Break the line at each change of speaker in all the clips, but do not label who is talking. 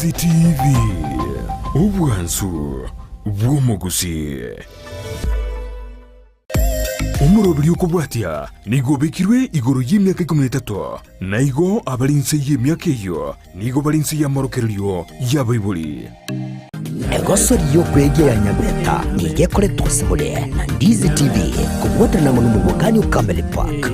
Ndizi TV, obwansu bw'omogusii. Omoroberi okobwatia nigo obekirwe igoro y'emiaka ikomi na etato, na igo abare inse y'emiaka eyio nigo bare inse y'amorokererio y'abaibori.
Egosori y'okwegia ya Nyabeta nigo ekoretwa ase more na Ndizi TV kobwatana amo nomobokani o Kameli Park.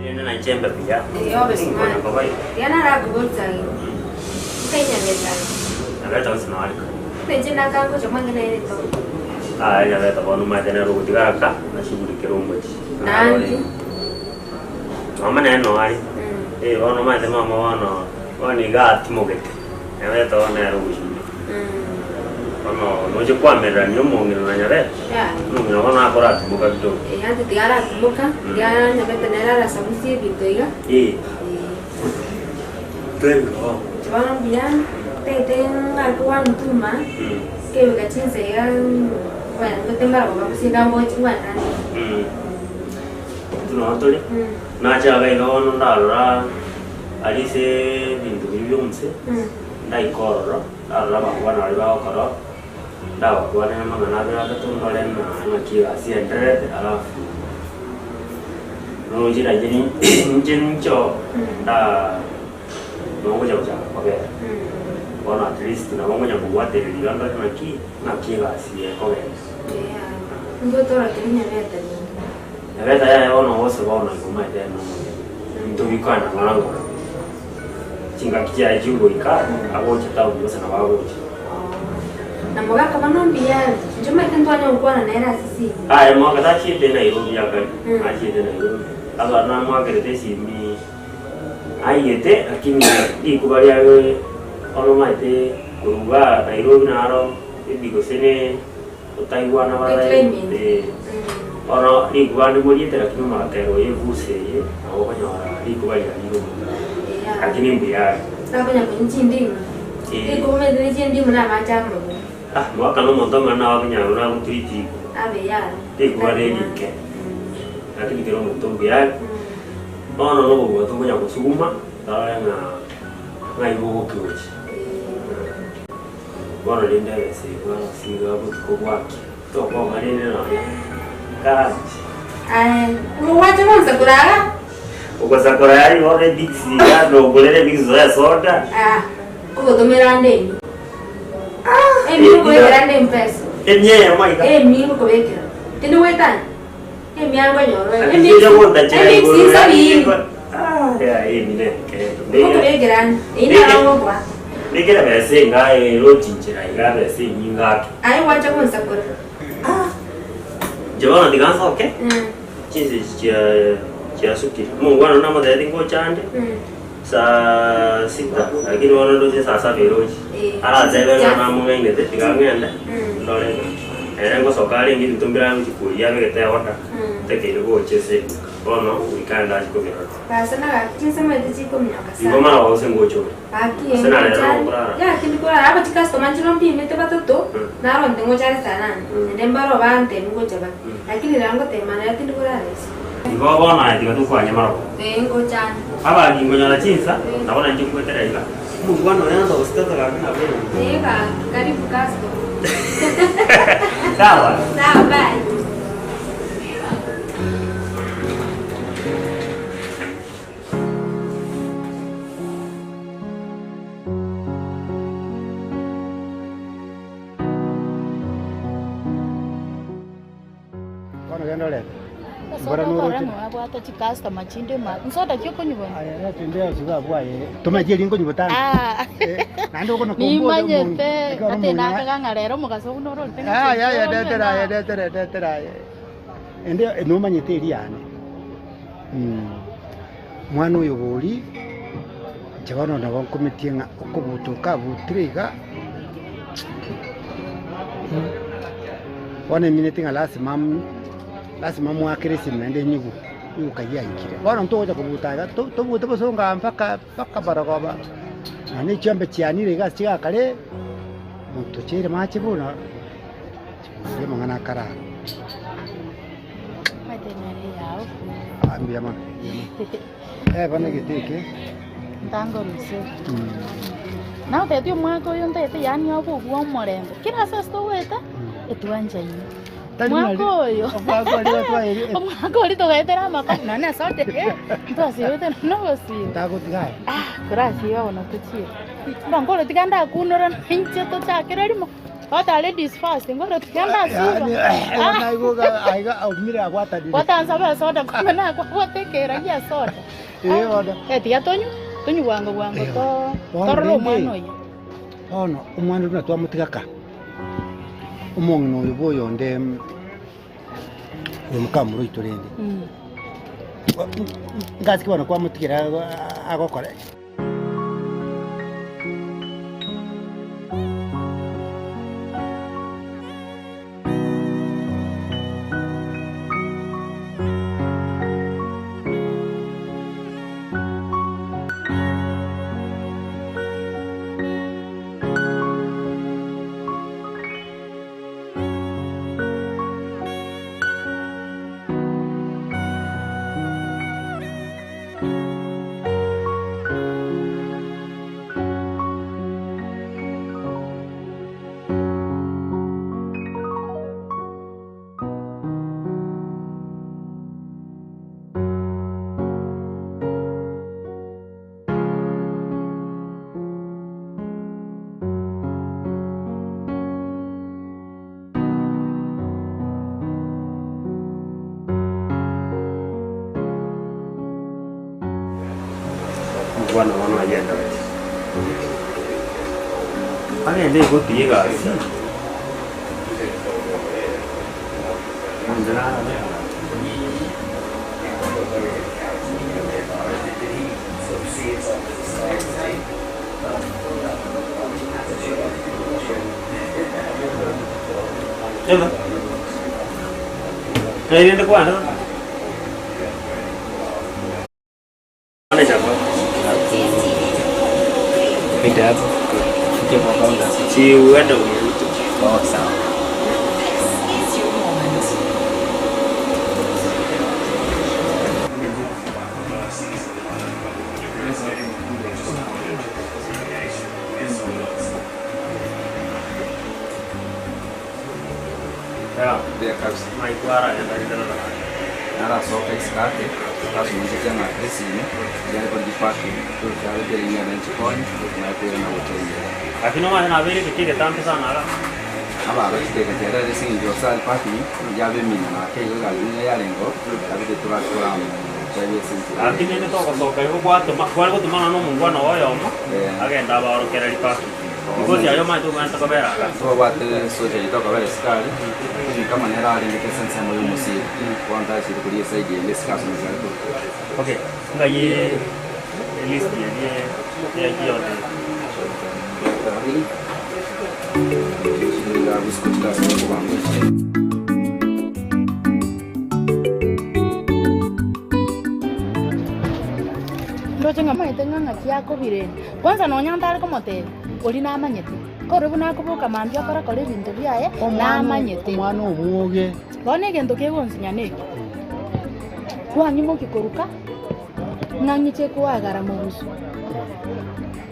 Erinde nainche mbe buya.
Erio obe
Ninkona
smart.
koba iga.
Riria narakoboria igo, nkainyabeta.
Nyabeta gose noareka.
Buna inche nakangocha mwange nere to.
Aye nyabeta bono omanyete nere ogotiga aka nashughulikere omochie.
Nandi.
Mama nere noare. Eh bono omanyete mama bono, bono iga atimogete. Nyabeta bono nere ogoshughulika. Bono noche koamererania omong'ina na nyabeta, omong'ina bono akoratimoka kidogo.
Eh, anche tiga aratimoka, tiga nyabeta nere arasabusie ebinto iga.
Eh. Twebeka bono.
Bono mbuya, tagete ng'are kogwantuma, kebeka chinsa iga, ngote mbarabwo bagusie iga ngochi ngwanane.
Intwe noo tore, nache iga iga bono ndarora aria ase ebinto biria bia omuse, ndaika ororo, ndarora abakwana baria bagokora, ndabakwanera amang'ana abere atato ndore ng'a ng'aki egasi eendererete alafu nonchera inche ninche ninchoo ndaa nongocha gochaka kobera. Bono at least nabo ngonya kobwatereria iga ndore ng'aki ng'aki egasi ekogenda. Nyabeta yaye bono gose bono igo omanyete na omogeni, ebinto bikoenda ng'ora ng'ora. Chingaki chiaye chigoika, agocha town gose nabo agocha.
Na mogaka bono mbuya are, inche omanyete ntwanya gokwana nere ase esimi.
Aye mogaka tachiete Nairobi akare, achiete Nairobi. Ase namwakerete esimi aiyete lakini rikuba riaye bono omanyete korwa igaa Nairobi naro maybe gose ne otaigwana
Climate.
Bono rikuba ndimoriete lakini omorakera oyo ebusa eye nabo okonyora rikuba riarire omonto. Lakini mbuya are.
Takonya konywa chindimu.
Eh.
Rikuba omanyete ne chindimu na amache amagumu.
Ah, mogaka na omonto omone nabo akonyara buna agotreat igo.
Abe yare.
Rikuba rerike. Lakini kera omonto mbuya are. Bono nobogima tokonya gosuguma, torore ng'a ng'ai bogokia gochia. Bono rende ebesa eye bwagosiga iga botuko bwakia, tokong'a rende nonya nkaranche.
Aye, omogwacha gonsakora iga?
Ogosakora yaani bono ebix iga nogorere ebix oye esoda.
Ah, ogotomera ande emi. Emi ngokobekera ande mpesa.
Emia eyemo iga.
Emi ngokobekera. Tindi goetania? Emi angonyora oyo.
Eki ocha gontachera
Emix
igoro
nsabi.
yaani ah, ya emi neke.
Ngokobekera ande. Eyio naro ngokoa.
Mbekere besa enga erochinchera iga besa enyinga ake.
Aye gwacha gonsakora.
Inche bono tiga nsoke,
Mm.
chinsa echi chia. Chiasukire. Omongwana one namotebetie ngocha ande saa sita, lakini bono ndoche saa saba eroche. Aratebe ng'a namong'ainete tiga ng'ende ndore ng'a ere ngosoka arenge ebinto mbire agochi koyia abegete eorder ntakeire gocha ase eduka. Bono goika ande achie kobirora.
Gose na gaki chinsemete chikominyoka
Igo
sana.
mara gose ngocha ore.
Gaki
Gose na rero
ngocha
nokorara.
yaya tindi korara aba chicustomer nchire mpimete batato naro nte ngocha are saa nane naende mbaro bantebia ngocha bare lakini rero ngotema nere tindi korara isiko.
Igo bono aye tiga tokwanye marogo.
Ee ngocha ande.
Abagi nkonyora chinsa nabo nainche nkwetera iga. Omongwana oyo ansa gositata gaki nabo ere.
Ee gaki karibu customer.
Sawa.
Sawa bye.
Bono genda orete.
Esoda okore ng'a abwate chicustomer chinde ma nsoda ki okonywa bono?
Aye reta ende yonsi iga abwo aye. Tomaeti eri nkonywa botambe.
Ah.
Eh, naende okona komboria
Nimanyete
omonto, ekero
ate
omong'ina-
nakaga ng'a rero omogaso buna ororete ng'a
Aye, aye,
chinchera onywe
ndetera aye,
ng'a.
ndetera, ndetera aye. Ende nomanyete eri yane. Mwana oyo bori, inche bono nabo nkometie ng'a okobuta okabutire iga, bono emineti ng'a lasima lasima moakere esimi naende enyigwe, eguka yaikire. Bono ntogocha kobuta iga, tobute bosongo aa mpaka mpaka morogoba, nonya na echiombe chianire iga ase chigakare, monto ocheire mache bono, chibori amang'ana akare aro. Ah, mbuya mono, mbuya mono. Eh, bono egete eke.
Ntangorusia. Nagotebetie omwaka oyo ntagete yaani obe obwa omorembe. Kera ase ase togoeta, etwanchaine.
Tari buna
Omwaka oyo,
omwaka oria twaeri-
omwaka oria togaetera amakong'u nonye na esoda eye, ntwasibete nonye na obosiba.
Ntagotiga aye.
Ah, korasiba bono tochiete. Mba tiga ndakunora na inche tochakere rimo. Goteba ladies first, ngoro tiga ndasiba.
Aiga aumire abwatanire.
Gwatansaba esoda kumbe nakwabwate ekeera gia esoda.
Eh, bono.
Eh, tiga tonywe, tonywe bwango bwango
Eh,
to
bono
torore
rende,
omwana oyo.
Bono omwana buna twamotiga ka, omong'ina oyo bwa oyonde oyo mokamura oito rende, ngasike bono kwamotigera agokora.
Omokwana bono agenderete. Agende egoti y'egasi. Inche narabe. Eba. Ng'ai rende kwana? Si uende uniite.
Buya kabisa. Narasoka isiko ake, ase omochie ng'a esime, yare korigia parking, tochiare ing'ana nchikonye, naye koirana gocha igoro.
Lakini omanye nabeire egeka egetambe sana iga.
Ababa chideka chiaria ase eng'encho gose are parking, yabe emina na ake igo egari nigo yarenge oo, yabete toramotebi ase enchera.
Lakini inde togosoka igo gwatoma kware gotomana na omongwana oyomo,
Eh.
agende abaorokereri parking. Because aye omanyete obwenerete kobera iga.
Ntobwate esocha yaito okobera esukari, lakini kama nere arengete ase ensemo ya omosiri, bono tachire koria eside ende esike ase omosiri are korwa.
Okay, ng'ai elist eria ya chionsi?
Ndoche ng'a omanyete ng'a ng'aki akobirenda. Kwanza nonya ntare komotebia, oria namanyete. Kore buna akoboka mambia akora kora ebinto biaye, namanyete.
Omwana omwoge.
Bono egento kegonsinya neke, kwang'imokia koruka, ng'a ng'iche koagara mogusu.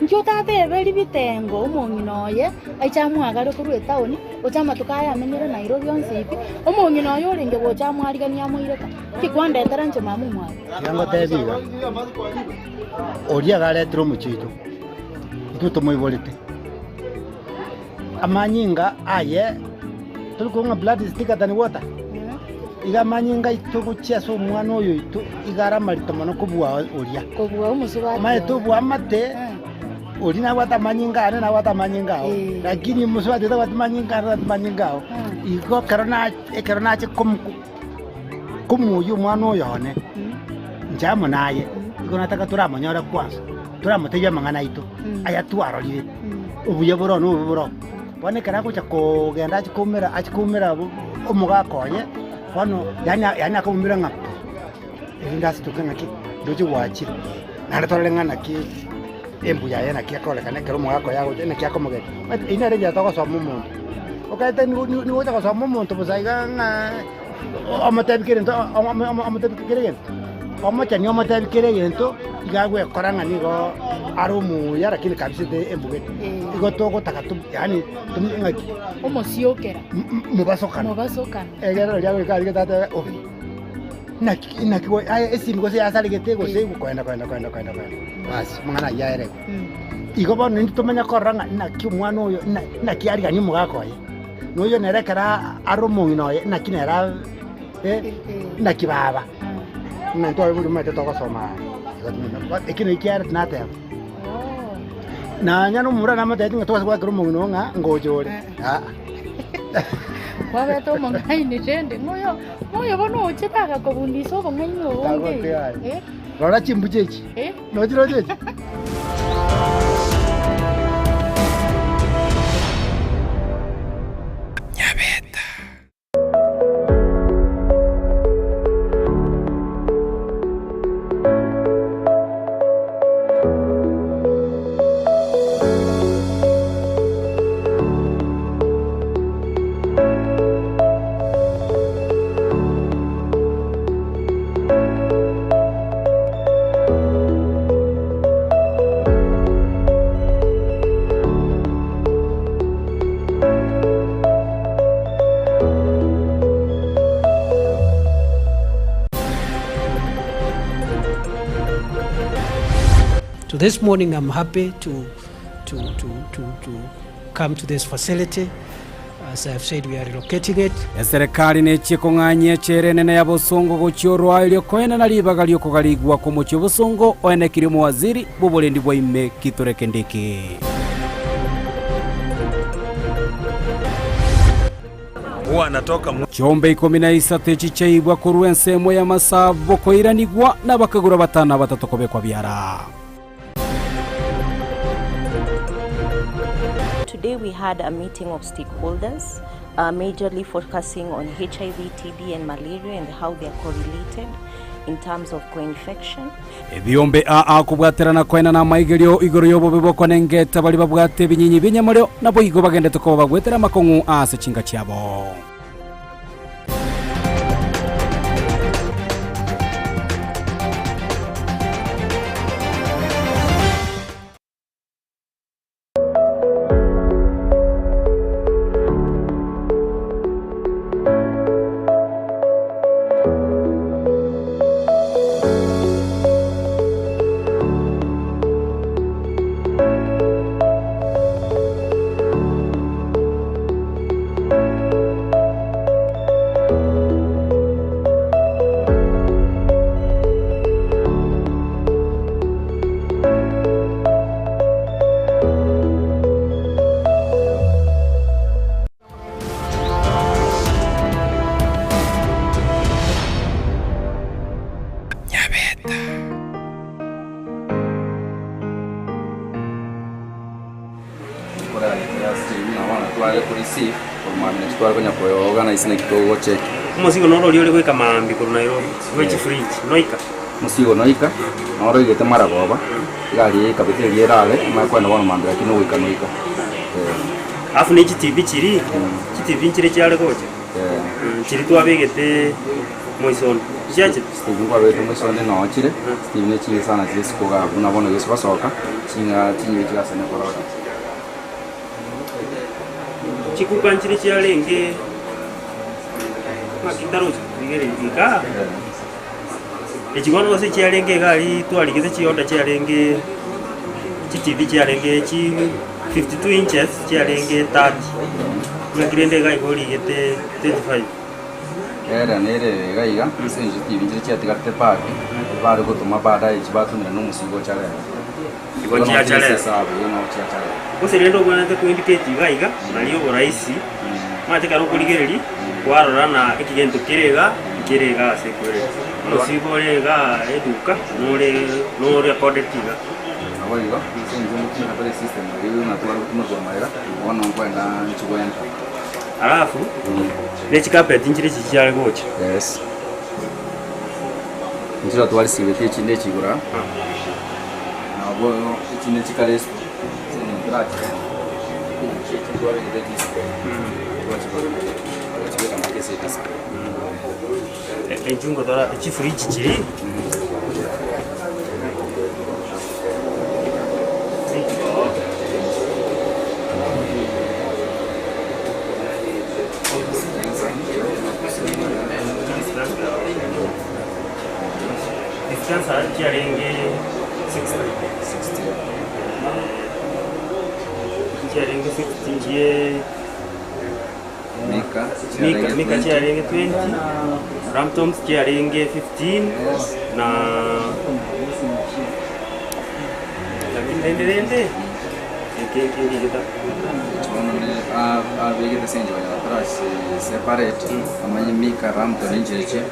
Inki otateberi bitengo omong'ina oye, aiche amwagare korwa etaoni, gocha amatuko aya amenyere Nairobi onsi pi, omong'ina oye orenge gocha amwariganie amoire ka, inki kwandetera inche mama omwabo?
Tiga ngotebie iga, oria iga aretire omochie oito, intwe tomoiborete, amanyinga aye tori korwa ng'a blood is thicker than water, iga amanyinga aito gochia ase omwana oyo oito iga are amarito mono kobua oria.
Kobua omosubati
Omanyete
oye.
oboamate, oria nabwate amanyinga ane nabwate amanyinga ao, lakini omosubati tabwati manyinga ane tabwati manyinga ao, igo ekero na ekero nache komo komoyia omwana oyo one, inche amo naye, igo nataka toramonyore kwansa, toramotebie amang'ana aito, aya twarorire, obuya bore oo na obobe bore oo. Bono ekero agocha kogenda achie koumera achie koumera omogaka oye, bono yaani yaani akomoumera ng'a erinde asituke ng'aki, ndoche gwachire, naende torore ng'a naki embuya yaye naki ekorekana ekero omogaka oye agocha naki akomogenda. Omanyete eyio nere enchera togosoma omonto, okaete nigo nigo nigo ogocha gosoma omonto bosa iga ng'a omotebi kera egento omotebi kera egento, omochani omotebi kera egento, iga agwekora ng'a nigo are omuya lakini kabisete embugete. Igo togotaka to yaani ng'aki?
Omosiokera.
Mobasokano.
Mobasokano.
Ekero riria agoika aria tata obe, naki naki aye esimi gose yasaregete gose koenda koenda koenda koenda koenda, basi amang'ana ayio aerigwe. Igo bono intwe tomanye korora ng'a naki omwana oyo naki ariganie omogaka oye. Na oyio nere ekero are omong'ina oye, naki nere abe, naki baba. Buna intwe abaibori omanyete togosoma igo eki naki kiare tinateba. Nonya nomomura namotebetie ng'a tobasa goakera omong'ina oo ng'a ngocha ore, aa.
Kwabete omong'aini rende, ng'oyo ng'oyo bono ochete agakobundisa obong'aini obonge.
Tagotiga. Rora chimbuche echi, nochiroche echi?
Nyabeta.
So this morning I'm happy to, to, to, to, to come to this facility. As I have said, we are relocating it.
Eserekari nechie kong'anyia echela enene ya bosongo gochia orwaerio koenana ribaga ri'okogarigwa kw'omochie o bosongo oenekirie omowaziri bw'oborendi bwa ime Kithure Kindiki. Chiombe 13 echi chiaibwa korwa ensemo y'amasabo koiranigwa nabakegura batano na batato kobekwa biara.
Today we had a meeting of stakeholders, uh, majorly focusing on HIV, TB, and malaria and how they are correlated in terms of co-infection.
Ebiombe aa kobwaterana koenana amaigerio igoro y'obobe bw'okonengeta baria babwate ebinyinyi bi'enyamorio, naboigo bagendete koba bagwetera amakong'u ase chinka chiabo.
Yes, buna bono tware ko receive korwa mambia nachi tware konya ko organize naki togocheki.
Omosigo noro oria ore goika maambia korwa Nairobi, bwe chifridge, noika?
Omosigo noika, noro oigete maragoba, egari eye ekabete eria erare, emanye kogenda bono mambia lakini ogoika noika. Eh.
Alafu ne chitibi chiria, chitibi nchire chiare gocha, chiria twabegete moisondo, nchiachete?
Chitibi nkwabegete moisondo noo chire, chitibi ne chinge sana chire isiko igaa buna bono gese gosoka, ching'a chinyigo chigasane korora.
Chikuka nchire chiarenge ng'aki ntaroche korigereria igaa, echi bono gose chiarenge iga aria twarigete chioda chiarenge chitibi chiarenge chi 52 inches chiarenge 30, ng'aki rende iga igo origete 25.
Ere nere iga iga, ase eng'encho chitibi nchire chiatigarete paki, bare gotoma baadaye chibatomera na omosigo ocha rero.
Igo chiacha rero. Gose rende obwenerete koindicate iga iga nario oboraisi, omanyete ekero okorigereria kwarora na eki gento kere iga nkere iga ase ekwereri. Omosigo ore iga eduka nore norecordeti iga.
Nabo igo, ase eng'encho ngotumeka tore esystem eria buna tware gotumeka korwa magega, bono nkoenda nchigwenta.
Alafu, ne chicarpet nchire echi chiare gocha.
Yes. Nchire twarisibeti echinde echigura. Nabo echinde chikare isiko, ase eng'encho torachire echi twabegete edisplay, twachibeka mpaka ase edisplay.
Enchungu tora chifridge chiria. Dispenser chiarenge 60 chiarenge 60 chie
Mika
Mika,
chiarenge
Mika
20.
chiarenge 20 Ramtons chiarenge 15 na lakini rende rende eke ekengigeta
Bono ne abegete ase eng'encho konya torasi separate amanye Mika, Ramton incheche,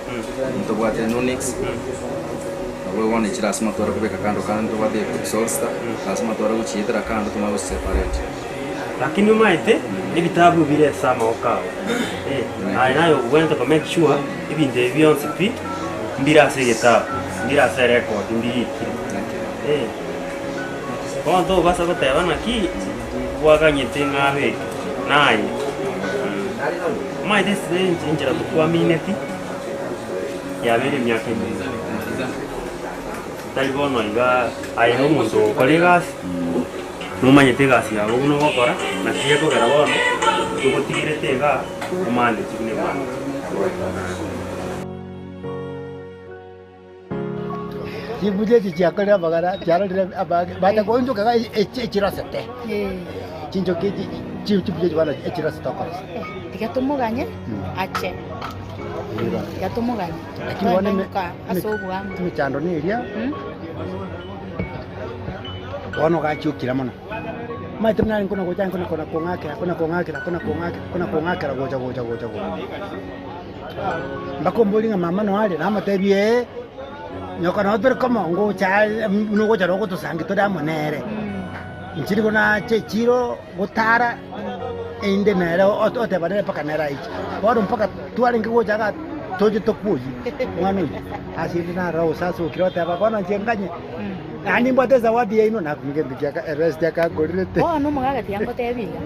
ntobwate Nunix. Nabo bono echi lasima tware kobeka kando kando ntobwate exhauster, lasima tware gochietera kando tomanye gochi separate.
Lakini omaete ebitabu bire ase amaboko ao, eh, aye naye obwenerete ko make sure ebinto ebi bionsi pi mbire ase egetabu, mbire ase erecord mbirikire, eh. Bono tobasa goteba naki bwaganyete ng'a abeke, naye Omanyete ase enchera tokwamineti. Yabeire emiaka emenge, tari bono iga aye na omonto ogokora egasi, nomanyete egasi yago buna ogokora, naki gekogera bono togotigerete igaa omaneti buna emaneti.
Chimbuche echi chiakorire amagana, chiarorire abange, bacha koonchoka iga echi echirosete. Chinchoki echi chi chimbuche echi bono echirosete okorosa.
Tiga tomoganye ache, tiga tomoganye
Lakini bono eme-
toende ase oboamo.
emechando neria, bono gachiokire mono. Omanyete buna arenge kona gocha arenge kona kong'akera kona kong'akera kona kong'akera kona kong'akera gocha gocha gocha gocha. Mbakomborie ng'a mama noyo are, namotebie ee, nyoka noo tore komo ngocha are buna ogocha noo ogotosangi tore amo nere. Inche nigo nacha echiro gotara inde nere oteba nere mpaka nere aiche. Bono mpaka twarenge gocha igaa toche tokwoyie omwana oyio. Ase inde narora gose asokire oteba bono inche nganye, naende nimbwate ezawadi yaino nakumia gento kiaka erest akangorerete.
Bono omogaka tiga ngotebie iga,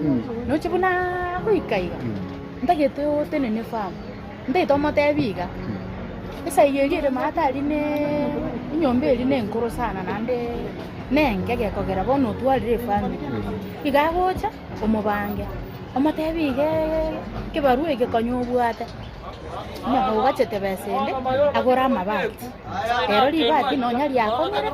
noche buna goika iga. Ntagete otenene famu, ntagete omotebie iga, esaiga eria ere maate aria ne enyomba eria nenkoro sana naende nenke gekogera bono otwarire efamiri. Iga agocha omobange, omotebie iga ekebarua eke konya obwate, onye ogachete besa ende agore amabati. Rero ribati nonya riakong'ire,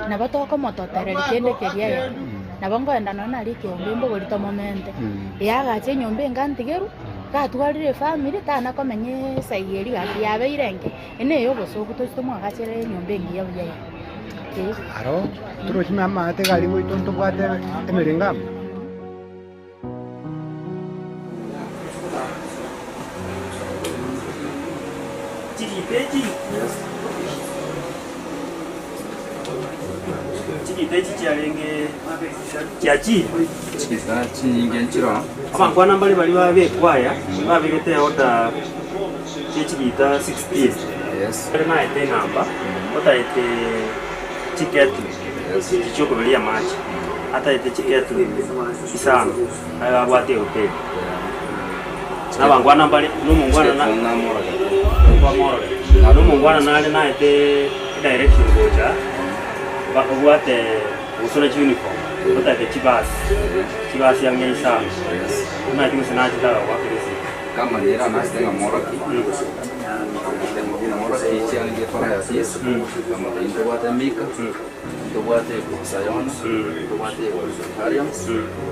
nabo tokomototereria kende keria ere. Nabo nkoenda nonya naria ekeombe mbogori tomomente. Eagache enyomba enga ntigeru, gatwarire efamiri tana komenya esaiga eria gaki yabeire enke. Eye neye obosoku tochi tomoagachere enyomba engiya buya iga. Eh.
Aro toroche namate gari goito ntobwate emerengo amo.
Chiripa echi. Chigita echi chiarenge chiachire.
Chigita chinyinge nchiroo.
Abankwana mbare baria babekwa aya, babegete eorder chie chigita 16.
Yes.
Ere naete enamba, otaete chikettle echi chiokoberia amache, ataete chikettle isano, aye babwate ehoteli. Na abangwana mbare, na omongwana na kwamororete. Na omongwana nare naete edirection gocha, ba obwate gosona chiuniform, otaete chibasi, chibasi ang'e isano, omanyete gose nachete agagoakera esimi.
Kama nere anachete ng'a moroki, moroki chiarenge parayasisi, akamotebia ntobwate Mika, ntobwate Sayona, ntobwate Hariams,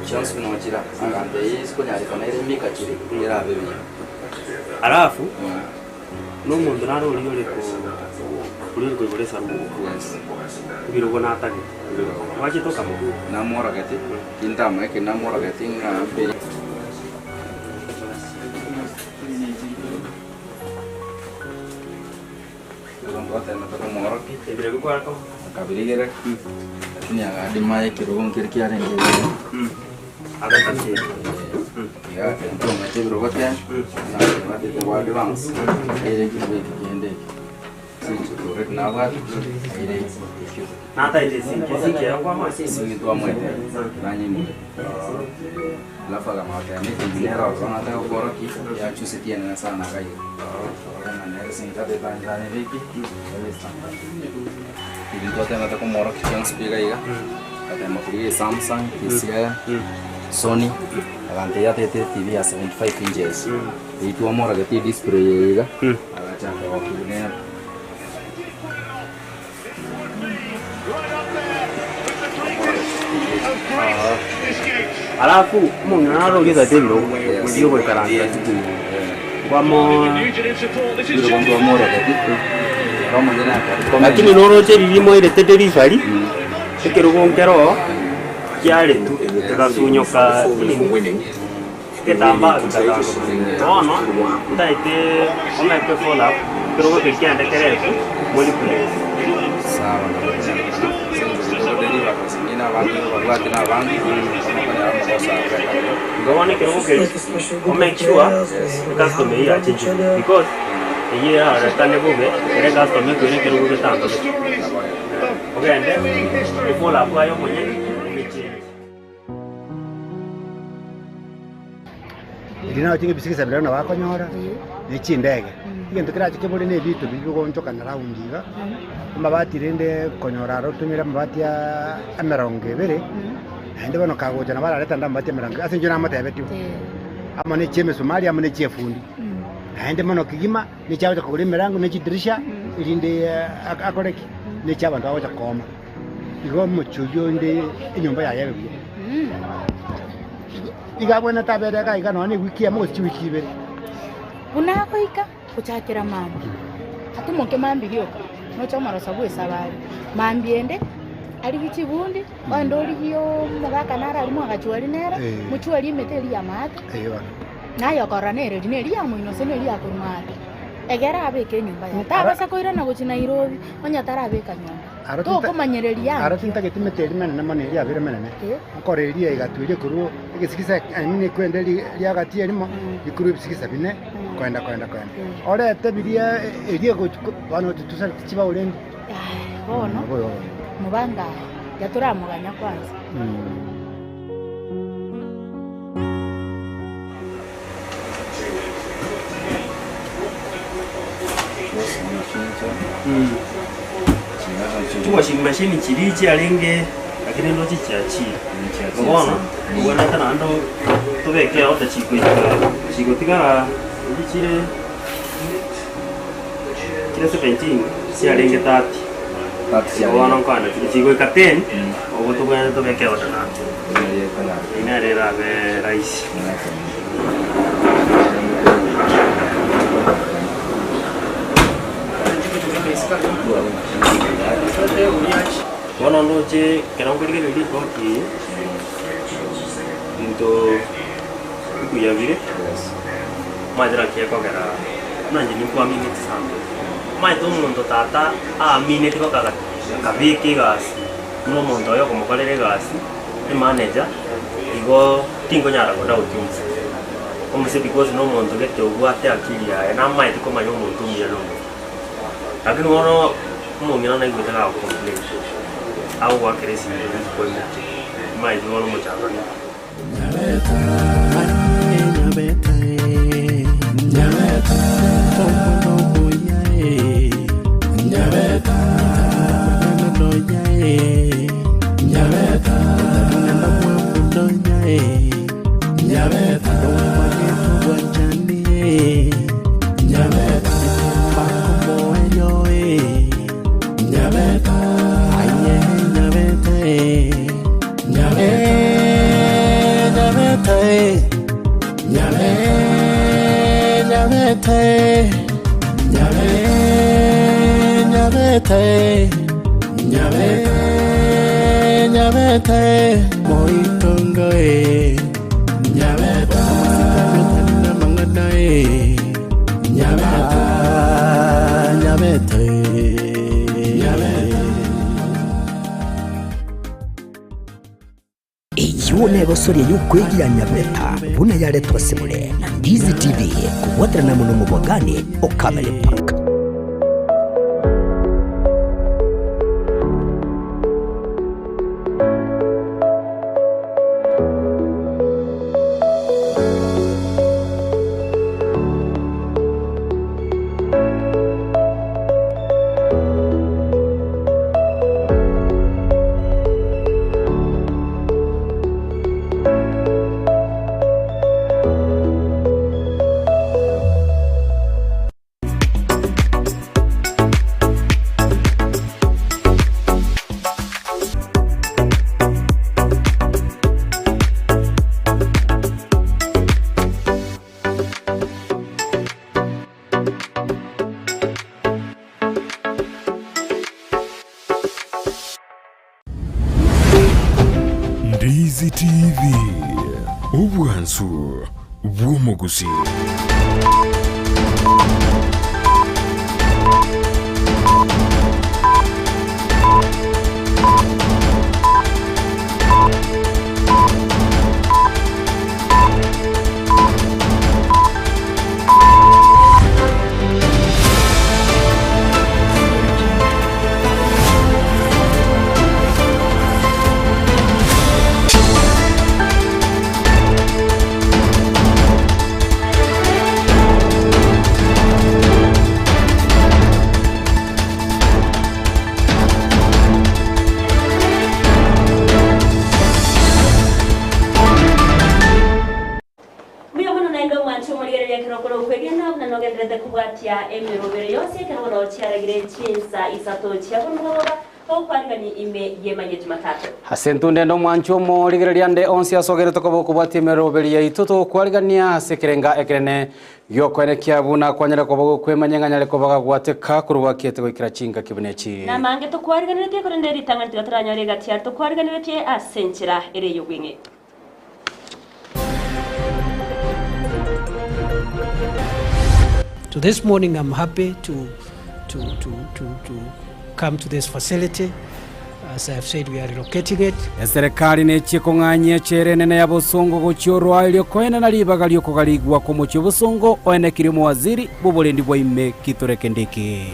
chionsi buna chira, agantebia ase konyarekana ere Mika chiri, erabe buya.
Alafu, na omonto nare oria ore ko oria ore koigora esarubu, ebirogo natagete, gwachete okamoa.
Namorogeti, tintama eke namorogeti ng'a mbere. Akabirigera, lakini agadima ekerogo nkeri kiarenge igoro. Iga akentonga ebirogo ten, nabatete bwa advance, aire ekerogo eke kende eke. Since already nabwate, aire ekio.
Nataete esinki, esinki ero kwamoa?
Esinki twamwete, nanyimure. Alafu akamotebia meeting nere ororo nataka gokorokia, yachusetie enene sana akaiga. Ng'a nere sinki atete anchane biki, Ebi twatemete komworokia chionsi pi iga iga, agatema korigia Samsung, TCL, Sony, agantebia atete TV ya 75 inches. Eyio twamworogetie edisplay eye iga, agachaka gokigwa nere.
Alafu omong'ina naro oria otagete ebirogo biogoikaransa kwamo
Ebirogo ntwamworogetie, ere omonyene akarecommend.
Lakini noroche riria moirete delivery, ekerogo nkero kiaretwe kegasunyoka nini egetambaa gekatandoka. Bono ntaete omeke follow up, ekerogo ekio kiaende keretwe moriplace.
Sawa nabo todeliver zingine abange babwate na abange bakonyora amagoso abo ekabira.
Igo bono ekerogo keria omake sure ecustomer eyio yachenchire because eyio erarorekane bobe ere ecustomer ekoira ekerogo getandogete. Ogende ofollow up aye omonyene ogechange.
Erio nabo ching'iti chigisabera buna bakonyora, ne chindege. Egento kerache kebore na ebito biria bigoonchokana round iga, amabati rende konyora aro otumire amabati aa emerongo ebere, naende bono kagocha nabo ararete ande amabati emerongo ase eng'encho namotebetie bo, amo ne chia emesumari amo ne chia efundi. Naende mono kegima, ne chiagocha kogora emerango ne chidirisha, erinde akore ki? Ne chia abanto bagocha kooma. Igo omochie oyio onde enyomba yaye ebe buya. Igo abwenerete abere iga iga nonya na ewiki eyemo gose chiwiki ibere.
Buna agoika gochakera mambia, atomoke mambia rioka, noche omoroso bw'esabari. Mambia ende, arigie chibundi, ogende origie omogaka nare aria mwagachwari nere,
Eh.
mochwarie emete eria y'amaate,
Eeh bono.
naye okorora nere eri neri ya moino gose neri ya korwa maate, egere abeke enyomba yaye. Tabasa koirana gochia Nairobi, onye tarabeka nyomba.
Aro tinta-
Tokomanyereria
aro
ankio.
tintageti emete eria menene mono eria yabere menene,
Eh.
nkore eria egatwa eria korwa egesigisa I mean ekwenda eri riagati erimo, rikorwa ebisigisa bine, koenda koenda koenda. Orete biria eria egochi ko bono totusareti chibao rende.
Aya, bono,
Oboyo obo.
mobanga aya, tiga toramoganya kwanza.
Chiwashing machine chiria chiarenge lakini ndoche chiachire. Bono obwenerete naende tobeke order chikoika chigotigara echi chire chire 17 chiarenge 30. Bono nkoenda chire chigoika 10 obwo tobwenerete tobeke order naende. Eyio nere erabe rahisi. Bono ndoche ekero nkorigereria ripoti eye, ebinto mbuya bire, omanyete naki ekogera buna inche ninkoamineti sana. Omanyete omonto tata aamineti mpaka akabeka egasi. Buna omonto oyo okomokorera egasi, emanager, igo tinkonyara ko doubt omosike. Omosike because na omonto gete obwate akili yaye, namaete komanya omonto omuya na omobe. Lakini bono omong'ina naigwete gago complain, agogoakera esimi rituko imoche, omanyete bono omochando ninki.
Eyio negosoria y'okwegia Nyabeta buna yaretwa ase more na Ndizi TV kobwaterana amo nomobwagani o Camel Park.
Ndizi TV, obwansu bw'omogusii.
Mbuya mono naende omwanche omorigereria ekero okore okwegena buna nogendererete kobwatia emerobero yonsi ekero bono chiaragire chinsa isato chia bomogoroba, togokwarigania ime y'emanyia Jumatatu.
Ase entunde ende omwanche omorigereria ande onsi asogerete koba okobwatia emeroberi yaito togokwarigania ase ekerenga ekenene Giokoenekia buna kwanyare koba gokwemanya ng'a nyare koba gagwateka korwa gwakiete goikera chingaki buna echi.
Namange tokwariganeretie, korende ritang'ani tiga toranyore egati aria tokwariganeretie ase enchera ere y'obweng'e.
So this morning I'm happy to, to, to, to, to come to this facility. As I have said, we are relocating it.
Eserekari nechie kong'anyia echela enene ya bosongo gochia oroa erio koenana ribaga ri'okogarigwa kw'omochie o bosongo oenekirie omowaziri bw'oborendi bwa ime Kithure Kindiki.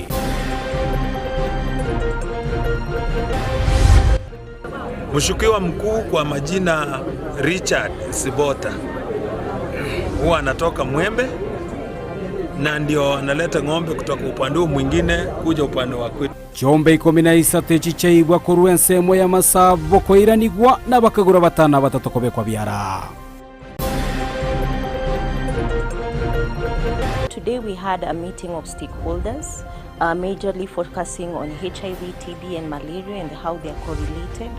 Mshukiwa mkuu kwa majina Richard Sibota huwa anatoka Mwembe na ndio analeta ng'ombe kutoka upande huu mwingine kuja upande wa kwetu.
Chiombe ikomi na isato echi chiaibwa korwa ensemo y'amasabo koiranigwa nabakagura batano na batato kobekwa biara.
Today we had a meeting of stakeholders, uh, majorly focusing on HIV, TB, and malaria and how they are correlated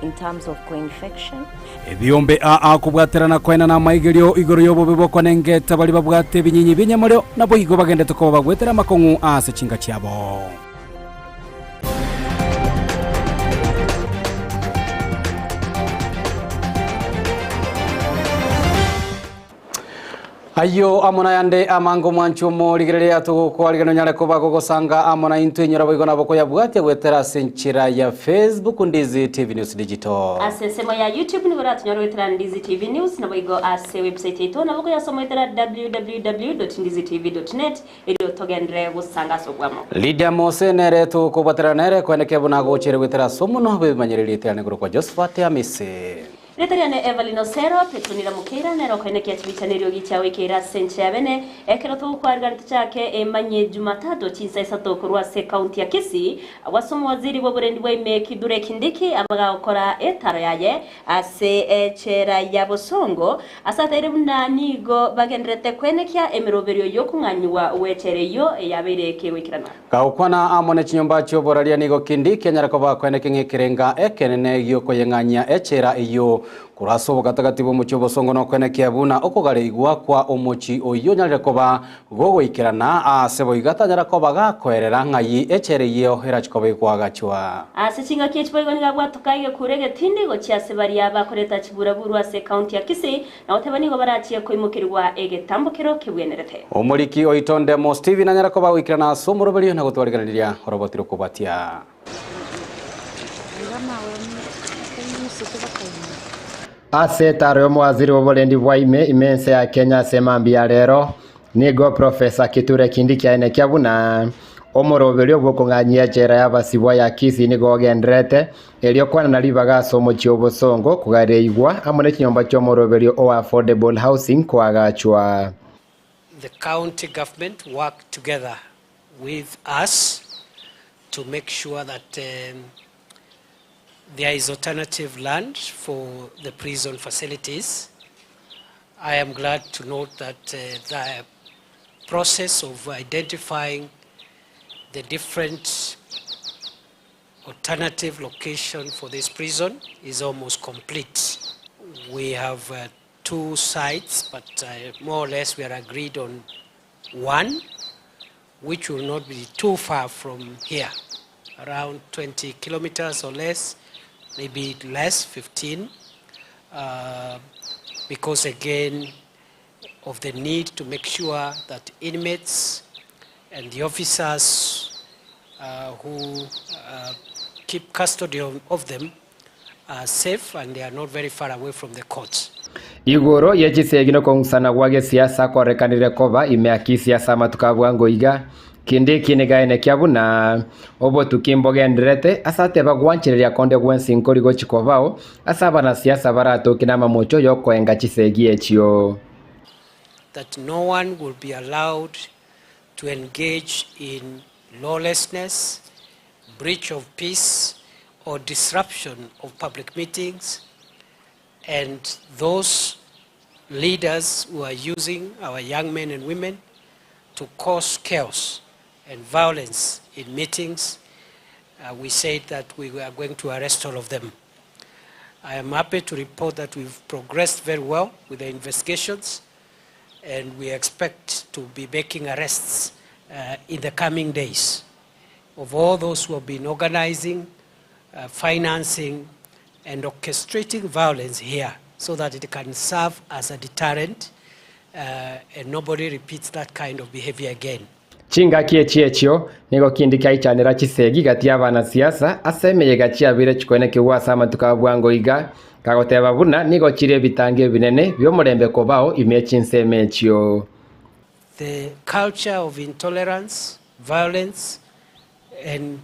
in terms of co-infection.
Ebiombe aa kobwaterana koenana amaigerio igoro y'obobe bw'okonengeta baria babwate ebinyinyi bi'enyamareo, naboigo bagendete koba bagwetera amakong'u ase chinka chiabo. Ayio amo nayande amange omwanchi omorigereria togokoarigania onyare koba gogosanga amo naintwe inyora boigo nabo koyabwatia goetera ase enchera ya Facebook Ndizi TV News Digital.
Ase ensemo ya YouTube nigo oratunyore goetera Ndizi TV News naboigo ase website yaito nabo okoyasoma goetera www.ndizitv.net erio togenderere gosanga ase obwamo.
Lydia Mose nere togokobwaterana nere koeneke buna agochere goetera ase omonwa bw'ebimanyererio eterane korokwa Josephat Amisi.
Rieta riane Evelyn Osero, Petronila Mokeira nere okoenekia chibicha na eriogi chiao ekeire ase enchera ya bene, ekero togokwarigana tochake emanyie Jumatatu chinsa isato korwa ase ekaunti ya Kisii, agwo ase omowaziri bw'oborendi bwa ime Kithure Kindiki abagakora etaro yaye ase echela ya Bosongo ase ateire buna nigo bagendererete koenekia emeroberio y'okong'anyigwa gw'echela eyio eyabeire kegoikeranwa.
Gagokwana amo ne chinyomba chi'oboraria nigo Kindiki anyare koba akoeneke ng'a ekerenga ekenene gi'okoyeng'anyia echela eyio korwa ase obogatagati bw'omochie obosongo nokoenekia buna okogareigwa kwa omochie oyio onyarire koba gogoikerana aase boigo atanyara koba gakoerera ng'ai echela eyio erachi koba ekoagachwa.
Ase chingaki echi boigo nigo abwatoka egekuro egetindi gochia ase baria bakoreta chiburaburu ase ekaunti ya Kisii Na goteba nigo barachie koimokerigwa egetambokero kebwenerete.
Omoriki oito Ndemo Stephen anyare koba goikerana ase omoroberio na gotwarigereria oroboti rokobwatia.
Ase etaro y'omowaziri bw'oborendi bwa ime ime ense ya Kenya ase mambia ya rero, nigo Professor Kithure Kindiki aenekia buna omoroberio bw'okong'anyia echela y'abasibwa ya Kisii nigo ogendererete Erio kwanana ribaga ase omochie obosongo kogareigwa amo ne chinyomba chi'omoroberio o Affordable Housing koagachwa.
The county government worked together with us to make sure that there is alternative land for the prison facilities. I am glad to note that the process of identifying the different alternative location for this prison is almost complete. We have uh, two sites, but uh, more or less we are agreed on one, which will not be too far from here, around 20 kilometers or less, maybe less, 15, uh, because again of the need to make sure that inmates and the officers uh, who uh, keep custody of, of them are safe and they are not very far away from the courts.
Igoro ye chisegi nokong'usana gwa gesiasa kwarorekanire koba ime ya Kisii ase amatuko a bwango iga, kende eki negaenekia buna obotuki mbogendererete ase ateba gwanchereria konde gwensi nkori gochi kobao ase abanasiasa baratoke namamocho yokoenga chisegi echio.
That no one will be allowed to engage in lawlessness, breach of peace or disruption of public meetings and those leaders who are using our young men and women to cause chaos and violence in meetings, uh, we said that we are going to arrest all of them. I am happy to report that we've progressed very well with the investigations and we expect to be making arrests uh, in the coming days of all those who have been organizing, uh, financing, and orchestrating violence here so that it can serve as a deterrent uh, and nobody repeats that kind of behavior again.
Chingaki echi echio nigo kindi kiaichanera chisegi gati y'abanasiasa ase emeyega chiabeire chikoenekigwa ase amatuko a bwango iga, kagoteba buna nigo chire ebitango ebinene bi'omorembe kobao ime ye chinsemo echio.
The culture of intolerance, violence and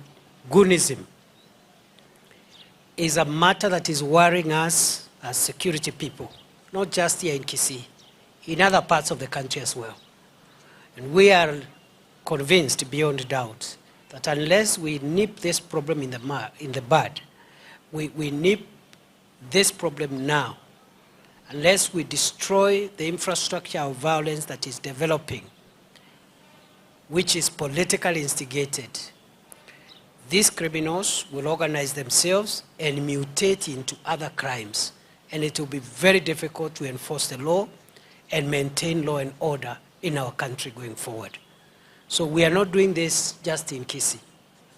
goonism is a matter that is worrying us as security people, not just here in Kisii, in other parts of the country as well. And we are convinced beyond doubt that unless we nip this problem in the, in the bud, we, we nip this problem now, unless we destroy the infrastructure of violence that is developing, which is politically instigated, these criminals will organize themselves and mutate into other crimes. And it will be very difficult to enforce the law and maintain law and order in our country going forward. So we are not doing this just in Kisii,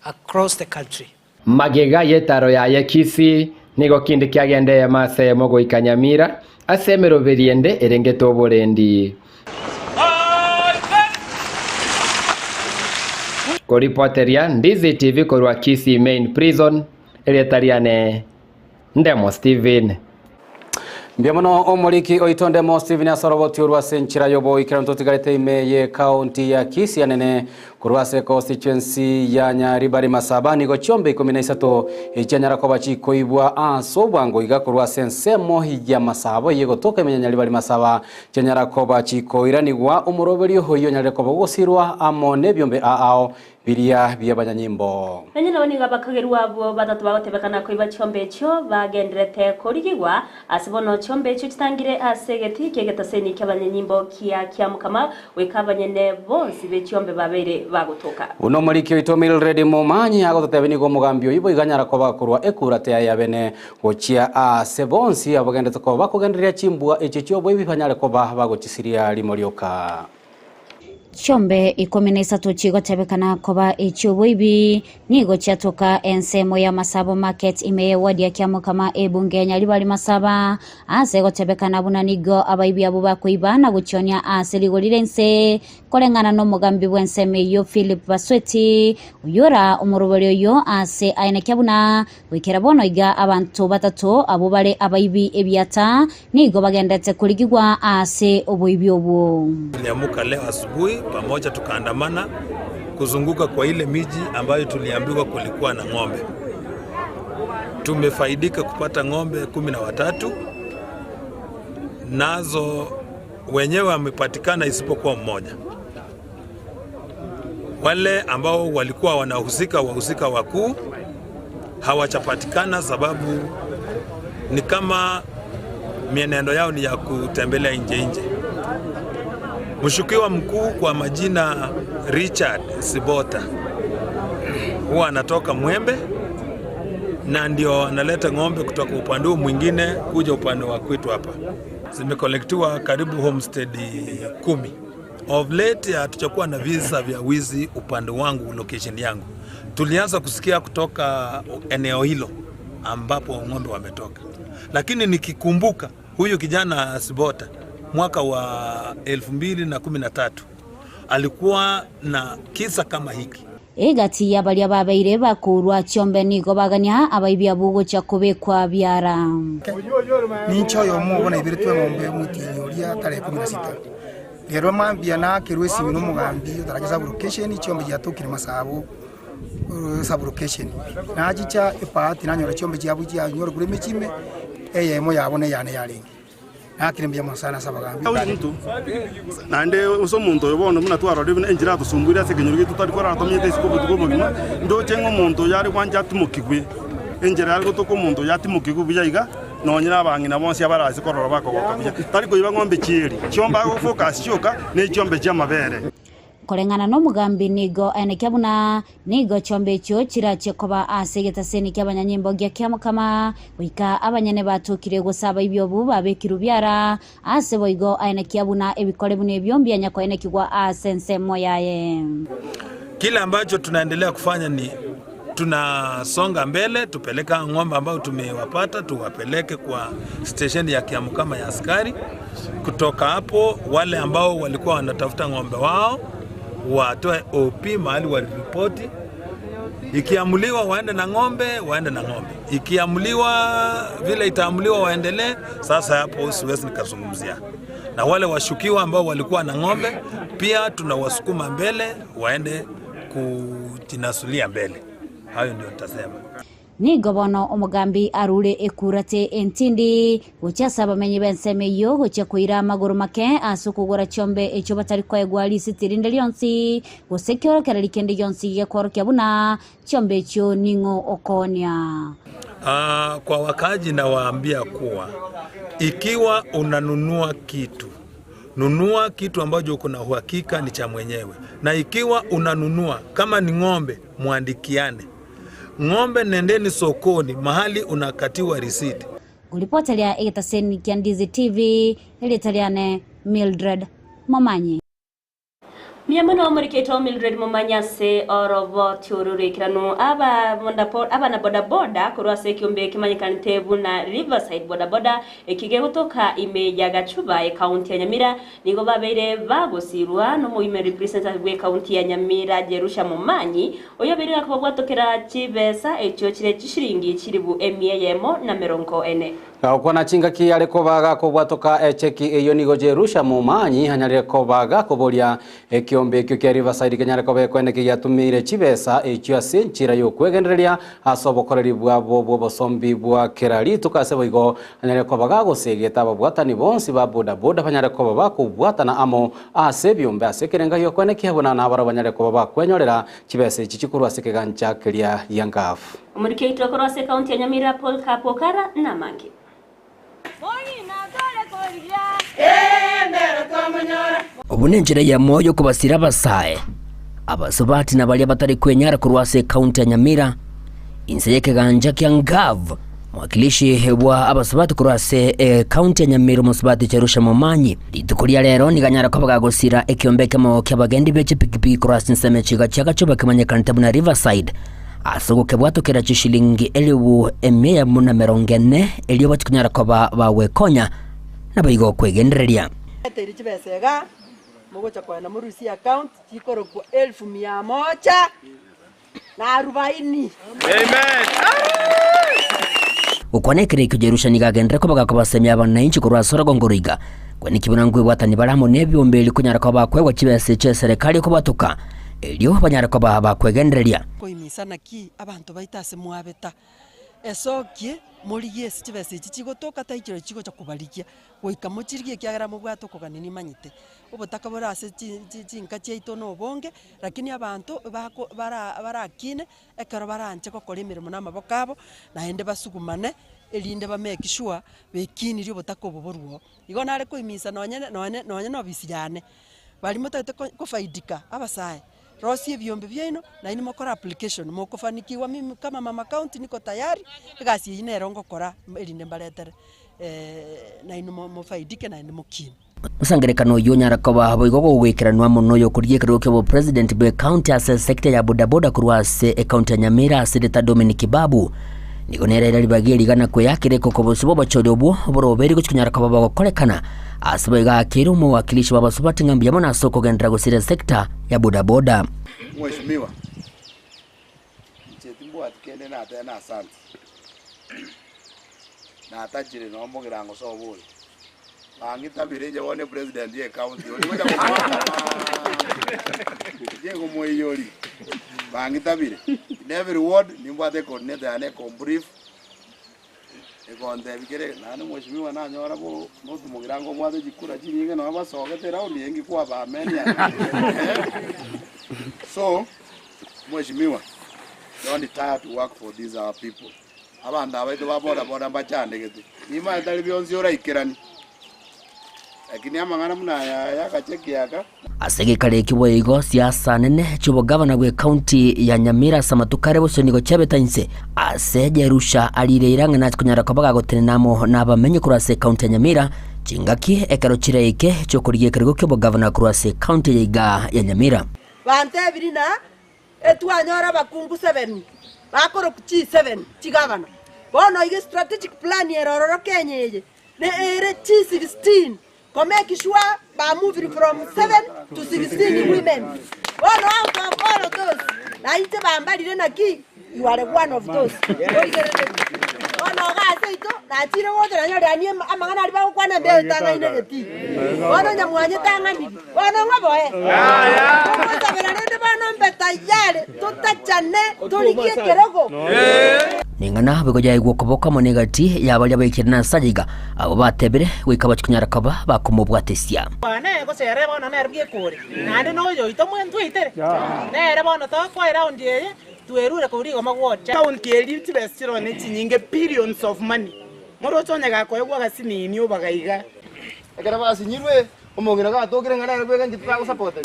across the country.
Magega y'etaro yaye Kisii nigo kende kiagenda eyemo ase eyemo goika Nyamira, ase emeroberi ende erengete oborendi. Koripoteria Ndizi TV korwa Kisii Main Prison, erieta riane Ndemo Steven.
Mbuya mono omoriki oito Ndemo Steven ase oroboti orwo ase enchera y'oboikeranu totigarete ime ye county ya Kisii anene korwa ase constituency ya Nyaribari Masaba nigo chiombe ikomi na isato echianyara koba chikoibwa ase obwango iga korwa ase ensemo ya Masaba eye egotoka ime ya Nyaribari Masaba chianyara koba chikoiranigwa omoroberio oyio onyarire koba ogosirwa amo nebiombe aao biria bi'abanyanyimbo.
Nonya nabo nigo abakagerwa abwo batato bagotebekana koiba chiombe echio bagendererete korigigwa, ase bono chiombe echio chitangire ase egetii ki'egetaseni ki'abanyanyimbo kia Kiamukama, goika abanyene bonsi be chiombe babeire bagotoka.
Buna omoriki oito Mildred Momanyi agototebia nigo omogambi oyio boigo anyara koba korwa ekurate yaye abene gochia aase bonsi abagenderete koba bakogendereria chimbwa echio chi'oboibi banyare koba bagochisiria rimo rioka.
Chiombe ikomi na isato chigotebekana koba echi'oboibi nigo chiatoka ensemo ya Masabo Market ime y'eward ya Kiamokama ebunge ya Nyaribari Masaba ase egotebekana buna nigo abaibi abwo bakoiba na gochionia ase rigori ri'ense koreng'ana nomogambi bw'ensemo eyio Philip Basweti oyio ora omorobori oyio ase aenekia buna Goikera bono iga abanto batato abwo bare abaibi ebiata nigo bagendete korigigwa ase oboibi obwo.
Tuliamuka leo asubuhi pamoja tukaandamana kuzunguka kwa ile miji ambayo tuliambiwa kulikuwa na ng'ombe. Tumefaidika kupata ng'ombe 13 nazo wenyewe wamepatikana isipokuwa mmoja. Wale ambao walikuwa wanahusika, wahusika wakuu hawajapatikana, sababu ni kama mienendo yao ni ya kutembelea nje nje. Mshukiwa mkuu kwa majina Richard Sibota huwa anatoka Mwembe na ndio analeta ng'ombe kutoka upande huu mwingine kuja upande wa kwetu hapa. Zimekolektiwa karibu homestead 10. Of late hatujakuwa na visa vya wizi upande wangu, location yangu. Tulianza kusikia kutoka eneo hilo ambapo ng'ombe wametoka, lakini nikikumbuka huyu kijana Sibota mwaka wa 2013 alikuwa na kisa kama hiki.
Egati y'abaria babeire bakourwa chiombe nigo bagania abaibi abwo gochia kobekwa biara.
Ninche oyomo obo naiberetwe eng'ombe omotienyi oria tarehe kumi na sita. Rero mambia naakerwe esimi nomogambi otarache sub-location, chiombe chiatokire masabo sub-location. Nachicha ebahati nanyora chiombe chiabo chianyorokire emechie ime, eyemo yabo neyane yarenge. Naakire mbuya mono sana ase abagambi.
Naende ase omonto oyo bono buna twarorire buna enchera atosumbuire ase ekenyoro giaito tari korara tomenyete isiko obotuko obogima, ndoche ng'a omonto oyo are gwancha atimokigwe. Enchera yare gotoka omonto oyo atimokigwe buya iga, nonye na abang'ina bonsi abare ase korora bakogoka buya. Tari koiba ng'ombe chieri, chiombe agofocus chioka ne chiombe chi'amabere.
Koreng'ana nomogambi nigo aenekia buna nigo chiombe echio chirachie koba ase egetaseni ki'abanyanyimbo gia Kiamokama, goika abanyene batokire gose abaibi obwo babekirwe biara, ase boigo aenekia buna ebikore buna ebio mbianya koenekigwa ase ensemo yaye.
Kile ambacho tunaendelea kufanya ni tunasonga mbele, tupeleka ng'ombe ambao tumewapata tuwapeleke kwa stesheni ya Kiamukama ya askari. Kutoka hapo wale ambao walikuwa wanatafuta ng'ombe wao watoe OP mahali waliripoti. Ikiamuliwa waende na ng'ombe, waende na ng'ombe. Ikiamuliwa vile itaamuliwa waendelee. Sasa hapo siwezi nikazungumzia. Na wale washukiwa ambao walikuwa na ng'ombe pia tunawasukuma mbele waende kujinasulia mbele. Hayo ndio nitasema.
Nigo bono omogambi arure ekurate entindi gochia ase abamenyi b'ensemo eyio gochia koira amagoro make ase okogora chiombe echio batari koegwa risiti rinde rionsi, gose ekiorokererio kende gionsi gekworokia buna chiombe echio ning'o okoonia.
Ah, kwa wakaaji nawaambia kuwa ikiwa unanunua kitu nunua kitu ambacho uko na uhakika ni cha mwenyewe, na ikiwa unanunua kama ni ng'ombe, mwandikiane ng'ombe, nendeni sokoni mahali unakatiwa risiti.
Ngoripoteria egetaseni kia Ndizi TV, erieta riane Mildred Momanyi.
Mbuya mono omorikete Mildred Momanyi ase oroboti oro rw'ekeranu aba abana bodaboda korwa ase ekiombe kemanyekanete buna Riverside Bodaboda eki gegotoka ime ya Gachuba ekaunti ya Nyamira nigo babeire bagosirwa nomoime representative bw'ekaunti ya Nyamira Jerusha Momanyi oyobeire gakobabwatokera chibesa echio chire chishiringi chilibu emia eyemo na merongo ene.
Gagokwana chingaki are koba gakobwatoka echeki eyio nigo Jerusha Momanyi anyarire koba gakoboria ekiombe ekio kia Riverside kenyare koba ekoeneki giatumeire chibesa echio ase enchera y'okwegendereria ase obokoreri bwabo bw'obosombi bwa kera rituko ase boigo anyare koba gagosegeta ababwatani bonsi ba boda boda banyare koba bakobwatana amo ase ebiombe ase ekerenga gi'okoenekia buna nabarabwo banyare koba bakwenyorera chibesa echi chikorwa ase ekegancha keria gia Ngaf.
Omoriki oito korwa ase ekaunti ya Nyamira Paul Kapo Okara namange.
Obo nenchera eyemo y'okobasira abasae, abasubati na baria batari kwenyara korwa ase ekaunti ya Nyamira inse y'ekegancha kia Ngav. Mwakilishi bwa abasubati korwa ase ekaunti ya Nyamira omosubati Jerusha Momanyi rituko ria rero nigo anyara koba gagosira ekiombe ekemo ki'abagendi be chipikipiki korwa ase ensemo echiga chia Gachoba kemanyekanete buna Riverside Ase ogokebwatokera chishilingi elifu emia eyemo na emerongo ene, erio bachikonyara koba bagwekonya, naboigo kwegendereria.
Eteire chibesa iga, mogocha kogenda morusie account chikorokwa elfu mia moja na arubaini.
Gokwana ekero ekio Jerusha nigo agenderere koba gakobasemia abanainchi korwa ase orogongo roiga, kweneki buna nkwebwatani bare amo nebiombe erio konyara koba bakoegwa chibesa echio eserekari ekobwatoka. Erio banyare koba abakwegendereria.
Koimisa naki abanto baito ase mwabeta, esokie morigie ase chibesa echi chigotoka taichire chigocha kobarigia, goika mochirigie ekiagera mobwate okogania nimanyete. Obotaka bore ase chinka chiaito na obonge, lakini abanto bako bara barakine ekero baranche gokora emeremo na amaboko abo, naende basugumane erinde ba make sure bekinirie obotaka obo borwe oo. Igo nare koimisa nonye nonye nonye na ofisi yane. Baria motagete kofaidika, abasae, rosia ebiombe biaino, nainwe mokore application, mokofanikiwa mimi kama mama county niko tayari, egasi eyio nero ngokora erinde mbaretere nainwe mofaidike naende mokine.
Omosangererekano oyio onyare koba boigo gogoikeranwa amo noyo okorigia ekerogo ki'obopresident bw'ecounty ase esecta ya bodaboda korwa ase ecounty ya Nyamira ase Senator Dominic Babu. Nigo nere ere ribaga eri rigana kweyakera ekoko bosio bw'obochori obwo boroberi gochia konyara koba bogokorekana Ase boigo akeire omowakilishi bw'abasubati ng'a mbuya mono ase okogenderera gosiria sector ya bodaboda.
Mheshimiwa, inche timbwati kende natebe na asante. Natachire noo mogirango sobo oyo. Bang'itabire inche bono epresident ye county oria gocha komoaka inche ngomoiyori. Bang'itabire. In every ward nimbwate ecoordinator yane ekombrief. Egontebia kere, naende mheshimiwa nanyora bo notumogira ango obwate chikura chinyinge nonya basogete eround eye ngikwabamenia. So, mheshimiwa, don't tire to work for these our people. Abanto aba baito ba boda boda mbachandegete. Nimanye tari bionsi oraikerani, lakini amang'ana buna aya yagachekia aka.
Ase egekaro ekio boigo siasa nene chi'obogavana bw'ecounty ya Nyamira ase amatuko are bosio nigo chiabete inse ase Jerusha ariire eira ng'a nache konyara koba gagotenena amo nabamenyi korwa ase ecounty ya Nyamira chingaki ekero chireike chi'okorigia ekerogo ki'obogavana korwa ase ecounty eye iga ya Nyamira.
Bantebirie na etwanyora abakungu seven bakorokwa chi seven chigavana. Bono iga estrategic plan ere ororo Kenya eye ne ere chi 16 Ko make sure ba moving from 7 to 16 women. Bono out of all of those, na inche bambarire naki you are one of those. Oigerereti. Bono iga ase aito, nachire gocha nanyore ani amang'ana aria bagokwana embeo etang'aine egetii. Bono onye mwanyetang'aniri, bono ng'oboe. Togosabera rende bono mbe tayari, totachane, torigie ekerogo.
Ning'ana boigo yaigwa okoboko amo negati ya baria baikire nase aya iga, Abwo batebire, goika bachie konyara koba bakomobwatesia.
Bwana gose ere bono nere bwekore, naende noyo oito ntweitere, nere bono tokoa eraundi eye, twerure korwa rigoma gwocha.
County eria chibesa chiroo ne chinyinge billions of money. Moroche onye gakoegwa agasinini obaga iga.
Ekero basinyirwe, omong'ina gatokire ng'a nere bweka inche titagosapota.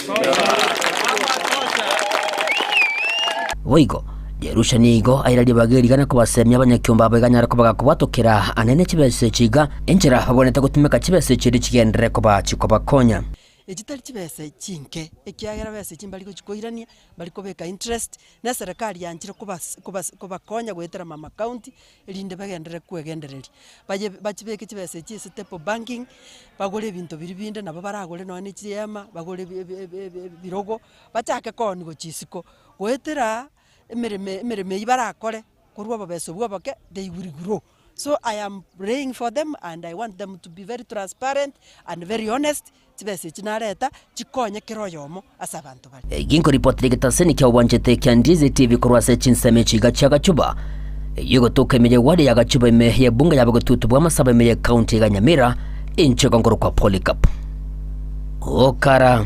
Boigo, Jerusha nigo aira ribaga eri rigana kobasemia abanyakiombe abo iganyare koba gakobwatokera anene chibesa echi iga, enchera babwenerete gotumeka chibesa echi erio chigenderere koba chikobakonya.
Echi tari chibesa chinke, ekiagera besa echi mbari gochi koirania, mbari kobeka interest, na eserekari yanchire kobas kobas kobakonya goetera mama county, erinde bagenderere kwegendereria. Baye bachibeke chibesa echi ase table banking, bagore ebinto biria binde nabo baragore nonye na chihema, bagore ebi ebi ebi ebi ebirogo, bachake koonia gochia isiko, goetera emeremo emeremo eywo barakore, korwa obobesa obwo oboke, they will grow. So I am praying for them and I want them to be very transparent and very honest, chibesa echi nareta chikonye kera oyomo ase abanto bare.
Eki nkoripotera egetaseni kia obwanchete kia Ndizi TV korwa ase chinsemo echi iga chia Gachuba, eyio egotoka ime ye ward ya Gachuba ime y'ebunge ya Bogetutu bw'amasabo ime ye county iga Nyamira, inche igo nkorokwa Polycarp Okara.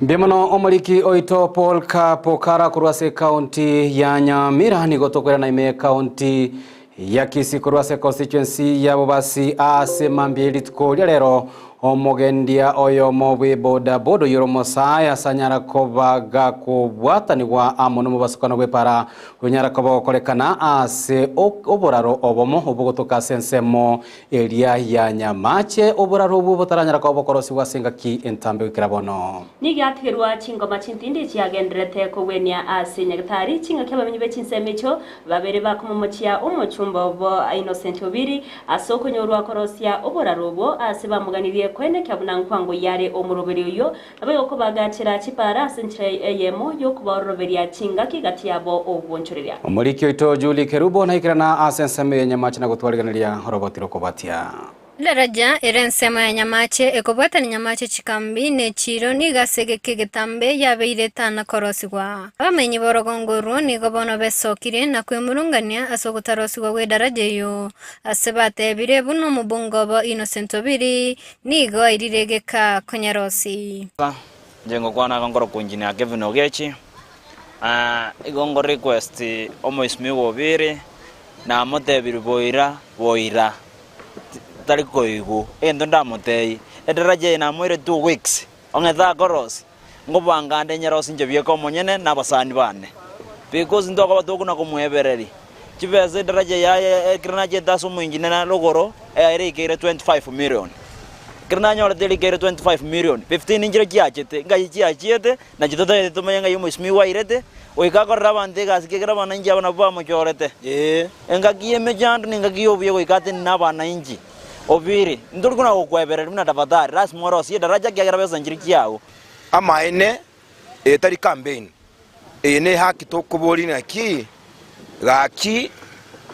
Mbuya mono omoriki oito Paul Kapokara korwa ase ekaunti ya Nyamira nigo tokoirana ime ekaunti ya Kisii korwa ase constituency ya Bobasi ase mambia rituko ria rero omogendia oyomo bwe boda boda oyore omosae ase anyara koba gakobwatanigwa amo nomobasukano bw'epara onyara koba gokorekana ase oboraro obomo obogotoka ase ensemo Eria ya nyamache, oboraro obwo botaranyara koba bokorosigwa ase engaki entambe goikera bono.
Nigo atigerwa chingoma chintindi chiagendererete kogwenia ase Nyagetari, chingaki abamenyi be chinsemo echio babere bakomomochia omochumba obo Innocent Obiri ase okonyorwa korosia oboraro obwo ase bamoganirie koenekia buna nkwango yare omoroberi oyio Naboigo kobagachera chipaara ase enchera eyemo y'okobaororoberia chingaki gati yabo obonchoreria.
Omoriki oito Julie Kerubo naikerana ase ensemo ya Nyamache na gotwarigeneria oroboti rokobatia.
Daraja ere ensemo ya Nyamache ekobwatania Nyamache chikambi ne chiiro nigo ase egeka egetambe yabeire etana korosigwa. Abamenyi b'orogongo orwo nigo bono besokirie na kwemurungania ase ogotarosigwa gw'edaraja eyio, ase batebire buna omobunge obo Innocent Obiri Nigo airire egeka konyarosi.
Inche ngokwana iga nkorokwa Engineer Kevin Ogechi, igo ngo request omoisimigwa Obiri, namotebirie boira boira, tari koigwa, egento ndamotebie, edaraja eye namoire 2 weeks, ong'e takorosia, nkobanga ande nyerosie inche bieka omonyene na abasani bane, because ntokoba tokona komoebereria, chibesa edaraja yaye ekero nachete ase omoengineer rogoro, eyaye eikeire 25 million. Ekero nanyorete erikeire 25 million, 15 nchire chiachete, ngai chiachiete, nachi totagete tomanye ng'ai omoisimigwa airete, goika akorere abanto egasi ekiagera abananchi aba nabwo bamochorete. Ee, engaki y'emechando na engaki y'obuya goika atenene abananchi. Obiri, ntori kona gokwebereria buna tafadhali, lasima orosie edaraja ekiagera besa nchire chiago.
Amaene, eye tari campaign, eye ne haki tokoboria ng'aki gaki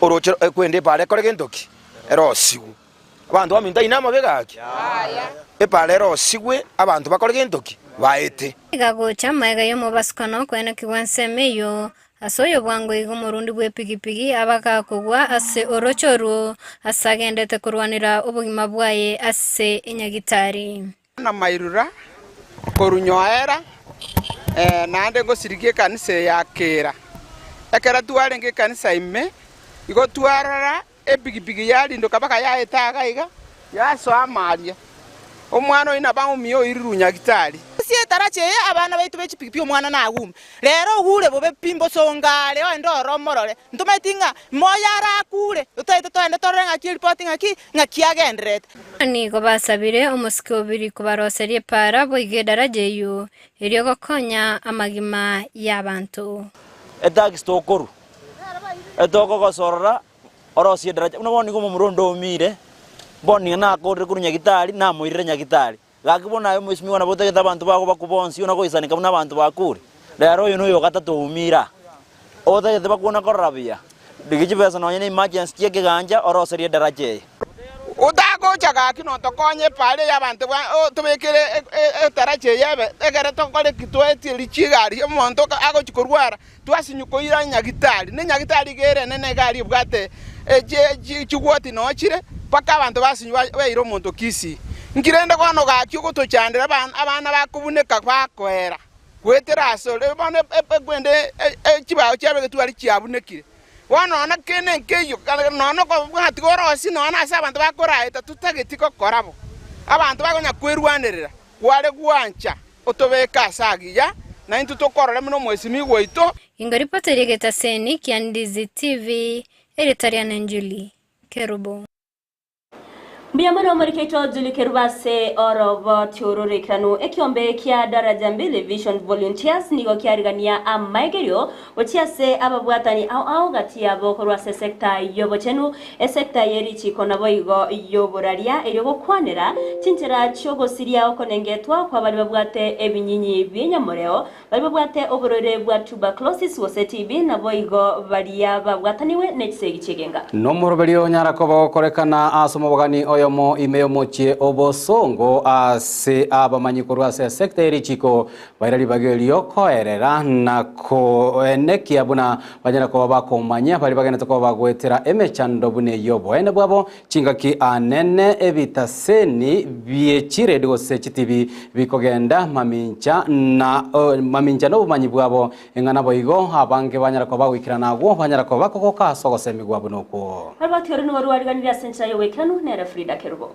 oroche ekwende epara ekore gento ki? Erosigwe. Abanto baminto aye namabe gaki? Epara erosigwe abanto bakore gento ki? Baete.
Iga gocha magega y'omobasukano kwenekigwa ensemo eyio, ase oyo bwango iga omorundi bw'epigipigi abagakogwa ase oroche orwo, ase agendete korwanera obogima bwaye ase enyagitari.
Na mairura korwa nyoera, naende ngosirigia ekanisa eye ya kera. Ekero twarenge ekanisa ime, igo twarora epigipigi yarindoka mpaka yaeta iga iga, yasoa amaria. Omwana oyio nabo aumia oirirwe nyagitari.
Ase etaracha eye abana baito be chipigipigi omwana nagume, rero ogure bobe pi mbosongo are ogende ororo omorore. Ntomaeti ng'a moyo arakure, totaete togende torore ng'aki eripoti ng'aki, ng'aki agendererete.
Nigo basabire omosike o biri kobaroseria epaara boigo edaraja eyio, erio gokonya amagima y'abanto.
Etax tokorwa, etokogosorora orosie edaraja, buna bono nigo omomura onde oumire, bono nigo nakorire korwa nyagitari, namoirire nyagitari. Gaki bono aye omoisimigwa nabo otagete abanto bago bakwe bonsi, ona goisaneka buna abanto bakure. Rero oyo noyo ogatato oumire aa, otagete bakwe ona korora buya, rigia chibesa nonye na emergency chia ekegancha oroserie edaraja eye.
Otagocha gaki notokonye epaara eye abanto tobekere etaracha eye ebe, ekero tokore ki toetie richigari, omonto agochia korwara, twasinywa koira nyagitari, ne nyagitari iga ere enene egari ebwate chigwoti noo chire, mpaka abanto basinywa baire omonto Kisii. Nki rende bono gaki ogotochandera abana bakobuneka bakoera goetera asore, bono ekwende chibao chiabegetwe aria chiabunekire. Bono nonya kende nkeiyo, nonya okobwati orosie nonya ase abanto bakoraeta totageti gokora bo. Abanto bakonya kwerwanerera, kware gwancha otobeke ase agiya, na intwe tokorore buna omoesimigwa oito.
Ingoripota eria egetaseni kia Ndizi TV, erieta riane Julie Kerubo.
Mbuya mono omorikeito Julie Kerubo ase oroboti oro roikeranu. Ekiombe kia Daraja Mbili Vision Volunteers nigo kiarigania amaegerio gochia ase ababwatani ao ao gati yabo korwa ase esecta y'obochenu, esecta ye richiko naboigo y'oboraria erio gokwanera chinchera chi'ogosiria okonengetwa kwa baria babwate ebinyinyi bi'enyamoreo Baria babwate oborwaire bwa tuberculosis gose TB naboigo baria babwataniwe ne chisegi chi'egenga.
Nomoroberio onyara koba gokorekana ase omobogani oyomo ime y'omochie obosongo ase abamanyi korwa ase esekta ye richiko baira ribaga erio koerera na koenekia buna banyare koba bakomanya baria bagenete koba bagoetera emechando buna ey'oboene bwabo Chingaki anene ebitaseni bie chiredi gose chitibi bikogenda mamincha na mamincha nobomanyi bwabo, ing'a naboigo abange banyara koba bagoikerana agwo, banyara koba bakogoka ase ogosemigwa buna okwo.
Oroboti oro nigo rwariganirie ase enchera y'ogoikeranu nere Frida Kerubo.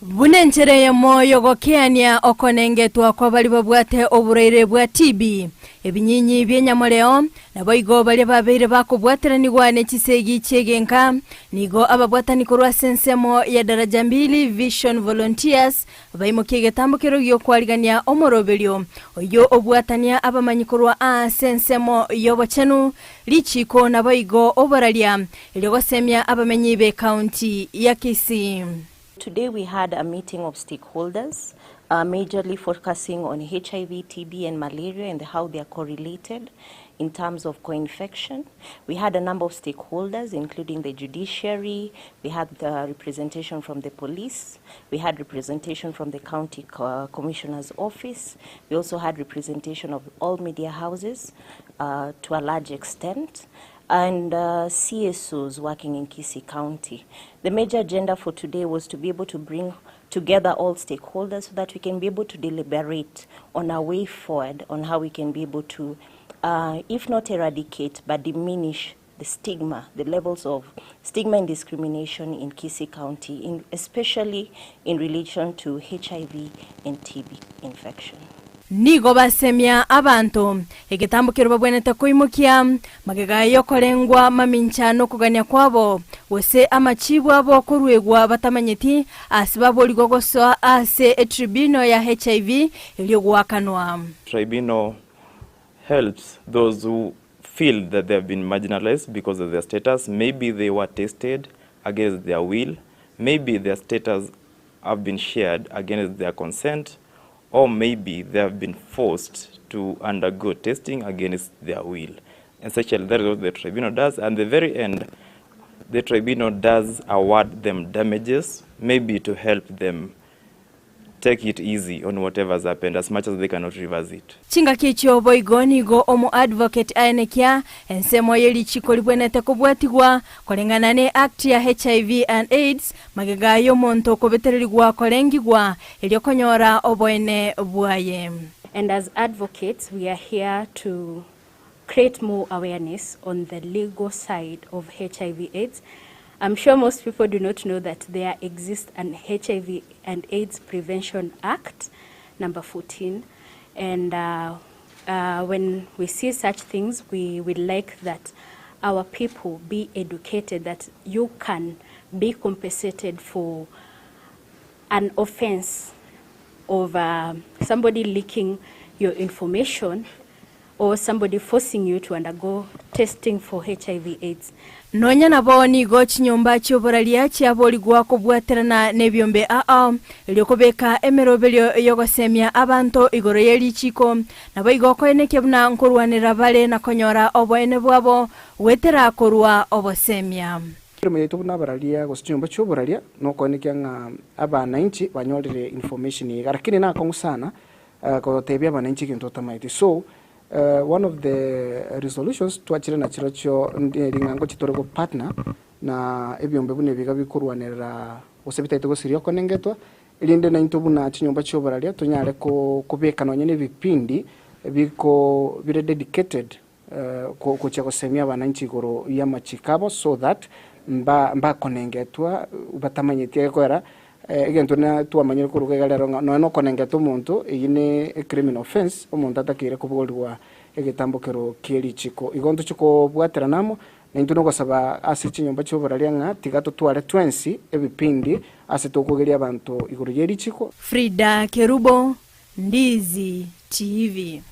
Buna enchera eyemo y'ogokeania okonengetwa kwa baria babwate oboraire bwa TB, ebinyinyi bi'enyamoreo, Naboigo baria babeire bakobwateranigwa ne chisegi chi'egenka, nigo ababwatani korwa ase ensemo ya Daraja Mbili Vision Volunteers baimokia egetambokero gi'okwarigania omoroberio oyio obwatania abamanyi korwa aase ensemo y'obochenu, richiiko naboigo oboraria erio gosemia abamenyi b'ecounty ya Kisii.
Today we had a meeting of stakeholders, uh, majorly focusing on HIV, TB, and malaria and how they are correlated in terms of co-infection. We had a number of stakeholders, including the judiciary, we had the representation from the police, we had representation from the county co commissioner's office, we also had representation of all media houses uh, to a large extent and uh, CSOs working in Kisii County. The major agenda for today was to be able to bring together all stakeholders so that we can be able to deliberate on a way forward on how we can be able to, uh, if not eradicate, but diminish the stigma, the levels of stigma and discrimination in Kisii County, in, especially in relation to HIV and TB infection.
Nigo basemia abanto egetambo keria babwenerete koimokia, magega y'okorengwa mamincha nokogania kwabo, gose amachibu abo koruegwa batamanyeti, ase baborigwe gosoa ase etribunal ya HIV erio goakanwa.
Tribunal helps those who feel that they have been marginalized because of their status. Maybe they were tested against their will. Maybe their status have been shared against their consent or maybe they have been forced to undergo testing against their will. Essentially, that is what the tribunal does. And the very end, the tribunal does award them damages, maybe to help them take it easy on whatever's happened, as much as they cannot reverse it.
Chingaki echio boigo nigo omo-advocate aenekia ensemo ye richiko ribwenerete kobwatigwa koreng'ana ne Act ya HIV and Aids Magega y'omonto kobetererigwa korengigwa, erio konyora oboene bwaye.
And as advocates we are here to create more awareness on the legal side of HIV AIDS. I'm sure most people do not know that there exists an HIV and AIDS Prevention Act number 14 and uh, uh, when we see such things we would like that our people be educated that you can be compensated for an offense of uh, somebody leaking your information or somebody forcing you to undergo testing for HIV AIDS.
Nonya nabo nigo chinyomba chi'oboraria chiaborigwa kobwaterana nebiombe ao, erio kobeka emeroberio y'ogosemia abanto igoro ye richiiko, naboigo koenekia buna nkorwanera bare na konyora oboene bwabo goetera korua obosemia.
Emeremo yaito buna abararia gose chinyomba chi'oboraria nokoenekia ng'a abanainchi banyorire information eye iga, lakini nakong'u sana gotebia abanainchi egento otamaeti. So, one of the resolutions twachire nachirochio neri ng'a ngochia tore go partner na ebiombe buna ebi iga bikorwanerera gose bitaete gosiria okonengetwa, erinde naintwe buna chinyomba chi'oboraria tonyare kobeka nonye na ebipindi biko bire dedicated gochia gosemia abananchi igoro y'amachiko abo so that mba mbakonengetwa batamanyeti egekoera egento na twamanyire korwa iga rero ng'a nonya nokonengeta omonto eyio ne ecriminal offence omonto atakeire koborigwa egetambokero kie richiko. Igo ntochie kobwaterana amo Na intwe nogosaba ase chinyomba chi'oboraria ng'a tiga totware twensi ebipindi ase tokogeria abanto igoro ye richiko.
Frida Kerubo, Ndizi TV.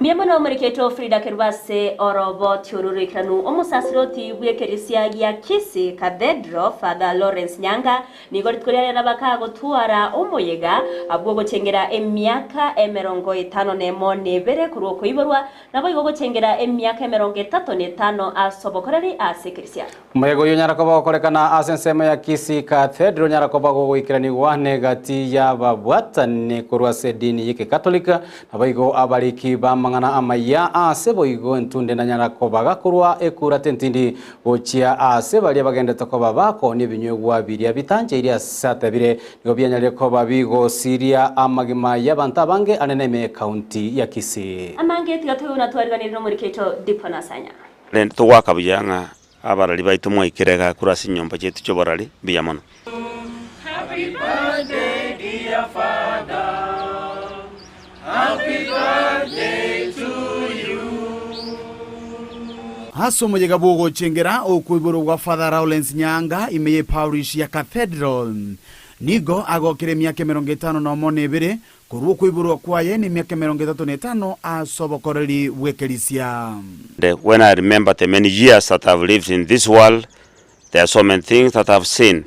Mbuya mono omoriketwe Frida Kerubo ase oroboti oru roikeranu. Omosasiroti bw'ekerisia gia Kisii Cathedral, Father Lawrence Nyanga, nigo rituko riaye nabakagotwara omoyega bw'ogochengera emiaka emerongo etano nemo nebere korwa okoiborwa, Naboigo gochengera emiaka emerongo etato na etano ase obokoreri ase ekerisia.
Omoyega oyio onyara koba gokorekana ase ensemo ya Kisii Cathedral onyara koba gogoikeranigwa negati y'ababwatani korwa ase edini y'Ekekatolika, naboigo abariki b'amang'ana amaya ase boigo entunde nanyara koba gakorwa ekura tentindi gochia ase baria bagendete koba bakoonia ebinywegwa biria bitancheiri ase atebire Nigo bianyarire koba bigosiria amagima y'abanto abange anene ime y'Ekaunti ya Kisii.
Amange tiga toigwe na twariganirie nomoriki oito Dipo Nasanya.
Rende togoaka buya ng'a abarari baito mwaikire iga korwa ase chinyomba chiaito chi'oborari, mbuya mono.
Happy birthday, dear father. Happy birthday to you.
Ase omoyega bw'ogochengera okoiborwa gwa Father Lawrence Nyaanga ime ye Parish ya Cathedral. Nigo agokire emiaka 51 na ebere korwa okoiborwa kwaye na emiaka 35 ase obokoreri bw'ekerisia.
When I remember the many years that I've lived in this world, there are so many things that I've seen.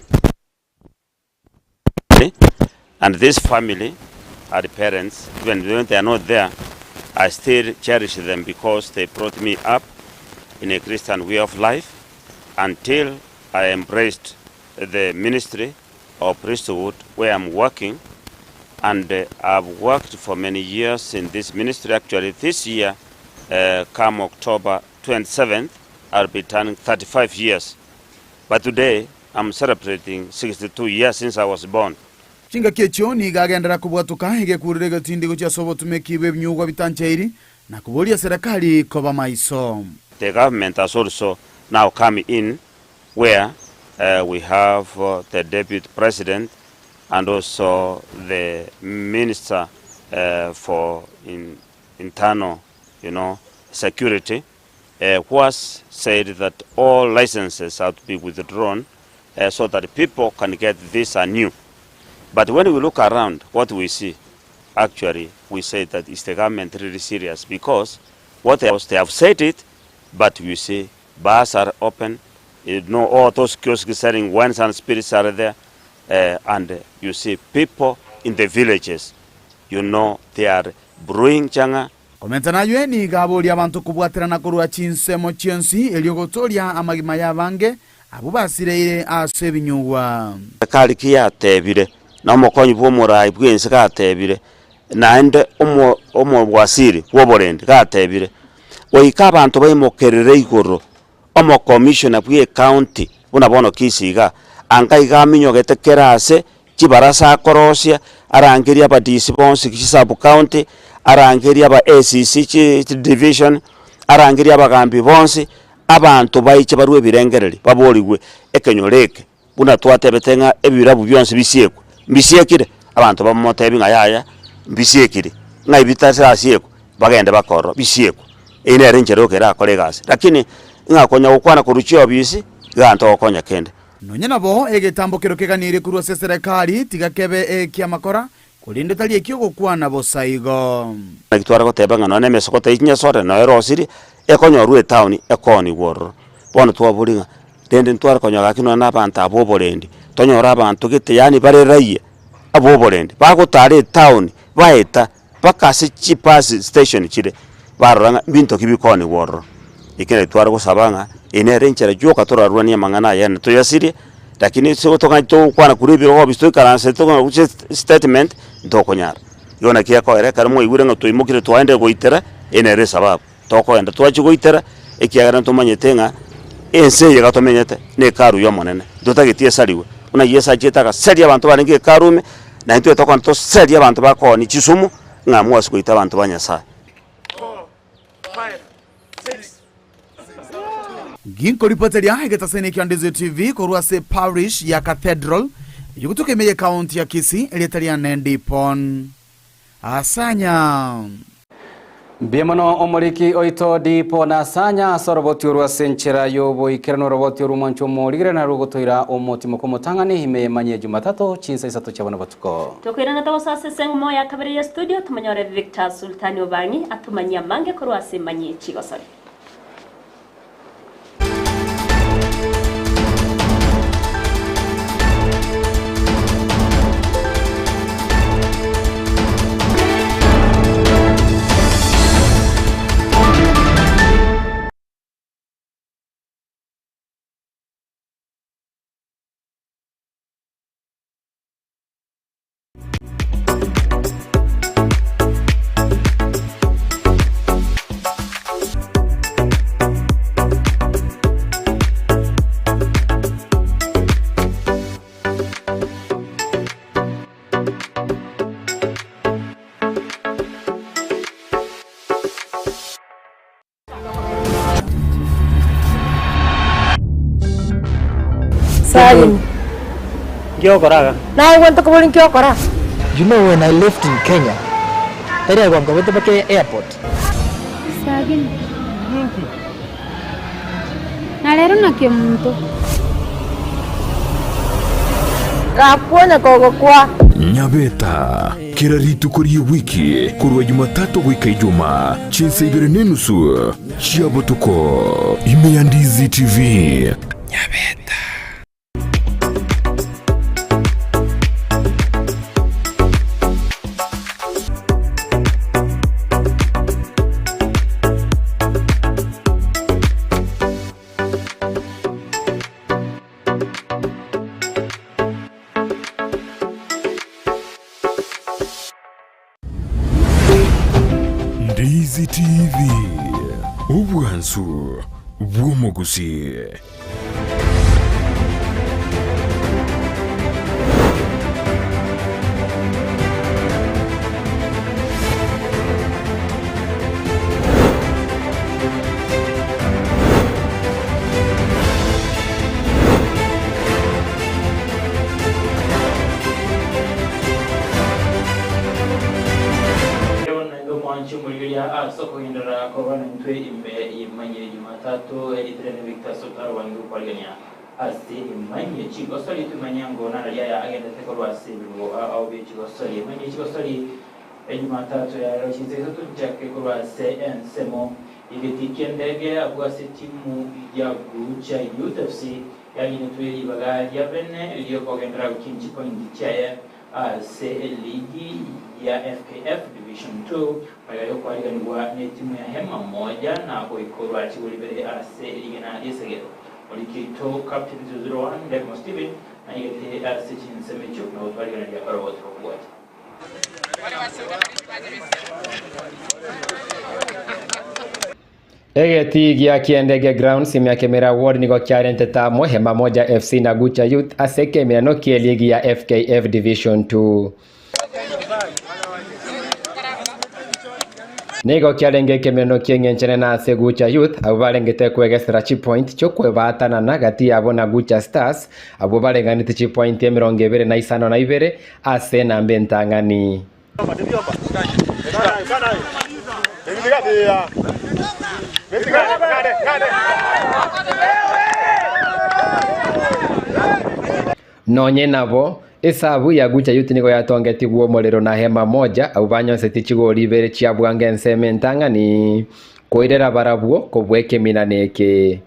And this family are parents, even when they are not there, I still cherish them because they brought me up in a Christian way of life until I embraced the ministry of priesthood where I'm working. And I've worked for many years in this ministry. Actually, this year, come October 27th, I'll be turning 35 years. But today, I'm celebrating 62 years since I was born.
Chingaki echio nigo agenderera kobwatoka egekurero egetindi gochia ase obotumeki bw'ebinyugwa bitancheiri, na koboria serikali koba maiso.
The government has also now come in where we have the deputy president and also the minister for internal you know, security who has said that all licenses are to be withdrawn so that people can get this anew. But when we look around, what we see, actually, we say that is the government really serious because what they have said it, but you see bars are open, you know, all those kiosks selling wines and spirits are there, and you see people in the villages, you know, they are brewing chang'aa.
Komenta naywe nigo aboria abanto kobwaterana korwa chinsemo chionsi erio gotooria amagima y'abange abwo basireire ase ebinyugwa.
Serikali ki yatebire, na omokonyi bw'omoraai bw'ense gatebire, naende omo omowasiri bw'oborendi gatebire, Goika abanto baimokerere igoro omokomishona bw'ecounty buna bono Kisii igaa, anga iga aminyogete kera ase chibarasa akorosia, arangerie aba DC bonsi chi sub county, arangerie aba ACC chi division, arangerie abagambi bonsi, abanto baiche barwe ebirengereri baborigwe ekenyoro eke buna twatebete ng'a ebirabu bionsi bisiekwe, mbisiekire? Abanto bamotebi ng'a yaya mbisiekire, ng'ai bitarasiekwa? Bagende bakorora bisiekwe. Eyio nere enchera yoka erakore egasi, lakini ng'a konya gokwana korwa chiofisi, iga ntogokonya kende.
Nonya nabo, egetambo kero keganirie korwa ase eserekari tiga kebe eki'amakora, korende tari eki'ogokwana bosa igo.
Naki tware goteba ng'a nonya nemesoko tei chinyasore noyo erosirie, ekonyorwa etown ekoonigwa ororo. Bono twaboria ng'a rende ntware konyora gaki nonya na abanto aba oborendi, tonyore abanto gete yaani bare raia aba oborendi, bagotara etown baeta mpaka ase chibus station chire, barora ng'a mbinto ki bikoonigwa ororo. Eki naki tware gosaba ng'a eye nere enchera yoka torarwanie amang'ana aya na toyasirie, lakini ase toganye togokwana korwa ebirogo ofisi toikaranse tokonya statement, ntokonyara. Igo naki ekoera ekero mwaigure ng'a twaimokire twaendire goitera, eye nere esababu. Tokogenda twachia goitera, ekiagera ntomanyete ng'a ense eye iga tomenyete na hekalu y'Omonene, ntotageti esariwe. Buna Yeso achiete agaseria abanto barenge hekalu ime, na intwe tokogenda toserie abanto bakoonia chisumu, ng'a mwase goita abanto ba Nyasae.
Ginkoripoteria egetaseni kia Ndizi TV korwa ase Parish ya Cathedral eyogotoka ime ye county ya Kisii erieta riane Ndipon Asanya.
Mbuya mono omoriki oito Dipo Nasanya ase oroboti orwo ase enchera y'oboikeranu oroboti orwo omwancho omorigere narwo ogotoira omotimoka omotang'ani ime y'emanyia Jumatatu chinsa isato chia bono botuko.
Tokoirana togosoa ase eseng'umo ya kabere ya studio tomonyore Victor Sultani Obang'i atomanyie amange korwa ase emanyie chigosori.
Salim.
Nki ogokora iga?
Naye gento kobori nki ogokora?
You know when I left in Kenya, tari agwo nkobete mpaka airport.
Sagini. Na rero naki omonto.
Gakuonya kogokwa.
Nyabeta, kera rituko ri'ewiki, korwa Jumatatu goika Ijumaa, chinsa ibere nenusu chia botuko, ime ya Ndizi TV. Nyabeta. Ndizi TV, obwansu bw'omogusi.
Erio naende omwanche omorigereria ase okogenderera koba naintwe ime y'emanyie Jumatatu eritere ne Victor Sotaro bange gokwarigania ase emanyie chigosori twimanye ngo narari aya agendete korwa ase ebirubo ao bie chigosori emanyie chigosori Ejumatatu ya rero chinsa isato nchake korwa ase ensemo y'egetii ki'endege abwo ase etimu ya Gucha Youth FC yaginetwe ribaga ria bene riokogenderera gokinia chipointi chiaye ase eligi ya FKF Division 2 magega yokwariganigwa netimu ya Hema Moja na goikorwa chigori ibere ase rigena ri'esegero. Orikito Captain 001 Ndemo Steven naigete ase chinsemo echio na gotwariganeria oroboti rokobwatia.
Egetii gia kiendege grounds ime ya Kemera Ward nigo kiarentete amo Hema Moja FC na Gucha Youth ase ekemerano ki'eligi ya FKF Division 2. Nigo kiarenge ekemerano ki'eng'enchene na ase Gucha Youth abwo barengete kwegesera chipoint chi'okwebaatanana gati yabo na Gucha Stars abwo bareng'anete chipointi 25 ase enamba entang'ani. Nonye nabo, esabu ya Gucha Youth nigo yatongetigwe omorero na Hema Moja abwo banyonseti chigori ibere chia bwango ensemo entang'ani, koirera barabwo kobua ekeminana eke.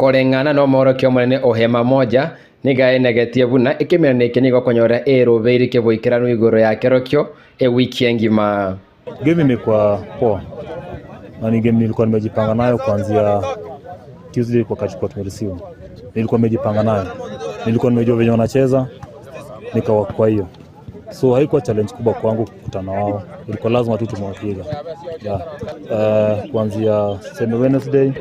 Koreng'ana nomorokia omonene o Hema Moja, nigo aenegetie buna ekemerano eke nigo okonyora erobeiri keboikeranu igoro ya kerokio ewiki engima.
Game imekuwa poa na ni game nilikuwa nimejipanga nayo kuanzia Tuesday wakati tulikuwa tumereceive. Nilikuwa nimejipanga nayo, nilikuwa nimejua venye wanacheza nikawa kwa hiyo, so haikuwa challenge kubwa kwangu kukutana wao, ilikuwa lazima tu tumewapiga yeah. Kuanzia seme Wednesday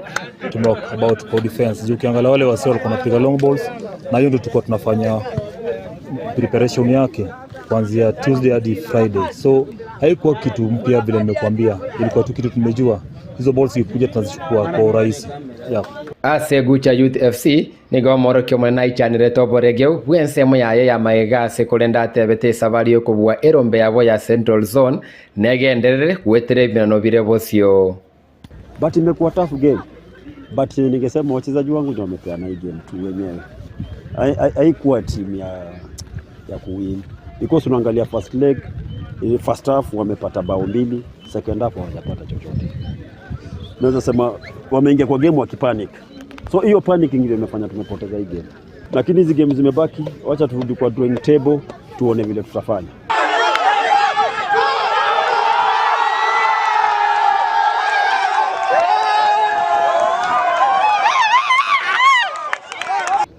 tumework about kwa defense juu ukiangalia wale wasio walikuwa wanapiga long balls, na hiyo ndio tulikuwa tunafanya preparation yake kuanzia Tuesday hadi Friday, so haikuwa kitu mpya vile nimekuambia, ilikuwa tu kitu tumejua hizo balls ikikuja tunazichukua kwa urahisi yeah.
Ase Gucha Youth FC nigo omorokia omonene aichanirete oboregeu bw'ensemo yaye y'amagega ase korende atebete esabari y'okobua erombe yabo ya Central Zone negenderere goetera ebinano bire bosio.
But imekuwa tough game. But ningesema wachezaji wangu ndio wamepeana hii game tu wenyewe. Haikuwa team ya kuwin. Because unaangalia first leg, first half wamepata bao mbili, second half hawajapata chochote. Naweza sema wameingia kwa game wakipanic. So hiyo panicking ndio imefanya tumepoteza hii game. Lakini hizi game zimebaki, wacha turudi kwa drawing table tuone vile tutafanya.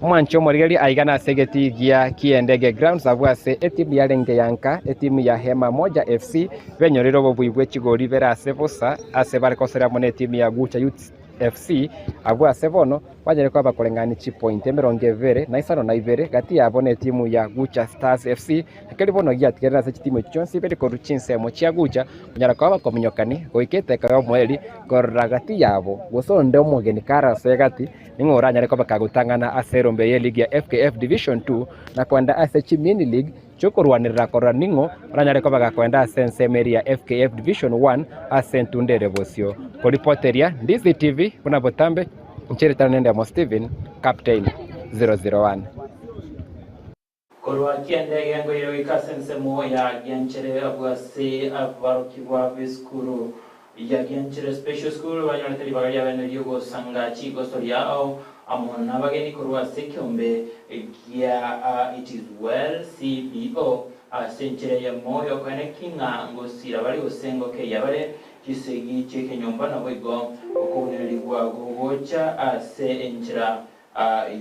Omwancho omorigereria aiga nase egetii gia Kiendege Grounds abwo ase etimu yarenge ya nka etimu ya Hema Moja FC benyorire obobui bwe chigori ibere ase bosa ase bare kosera amo na etimu ya Gucha Youth FC abwo ase bono banyare koba bakoreng'ania chipoint 21 na isano na ibere gati yabo na etimu ya Gucha Stars FC ekeri bono giatigerera ase chitimu echi chionsi ibere korwa chinsemo chia Gucha konyara koba bakominyokani goika eteka ya omoeri korora gati yabo gose onde omogeni karasoe gati ning'o oranyare koba kagotang'ana ase erombe ye league ya FKF Division 2 na kwenda ase chimini league chokorwanirira korora ning'o oranyare koba gakwenda ase ensemo eri ya FKF Division 1 ase entunda ere bosio koripoteria Ndizi TV buna botambe ncheretana nende Amo Steven Captain 001.
Korwa kiendege ngoire goika ase ensemo ya Gianchere abwo ase abarokigwa b'esukuru ya Gianchere Special School banyorete ribaga ria bene riogosanga chigoso riao amo n'abageni korwa ase ekiombe gia It is Well CBO ase enchera eyemo yokoeneki ng'a ngosira bare gose ngokeia bare chisegi chiekenyomba nabo igo okounererigwa gogocha ase enchera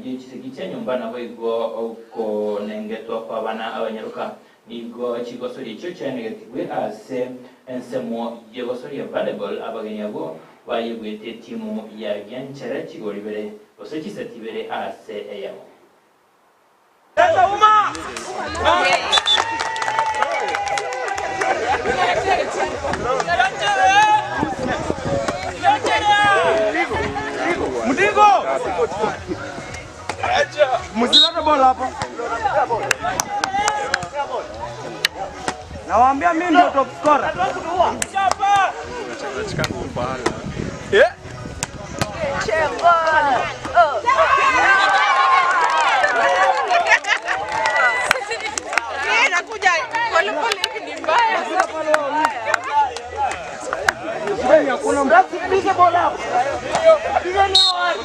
ye chisegi chia nyomba nabo igo okonengetwa kwa abana abanyaruka nigo chigosoria echio chianegetigwe ase ensemo yegosoria volleyball abageni abo bayebwete etimu ya Gianchere chigori ibere gose chiseti ibere ase eyemo.
Mdigo! Msilete bola hapa. Nawaambia mimi ndio top scorer. Eh?
Nakuja pole pole hivi ni mbaya.
Pige bola hapo. Pigeni hao watu.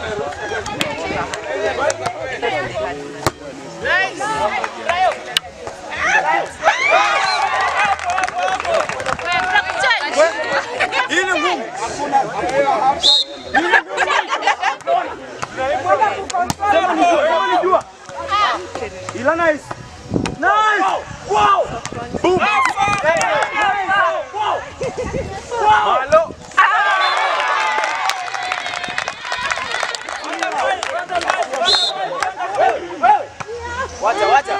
Nice.
Hii ni ngumu. Sema nijua, sema nijua. Ila nice. Nice. Wow. Boom. Wow. Malo.
Wacha, wacha.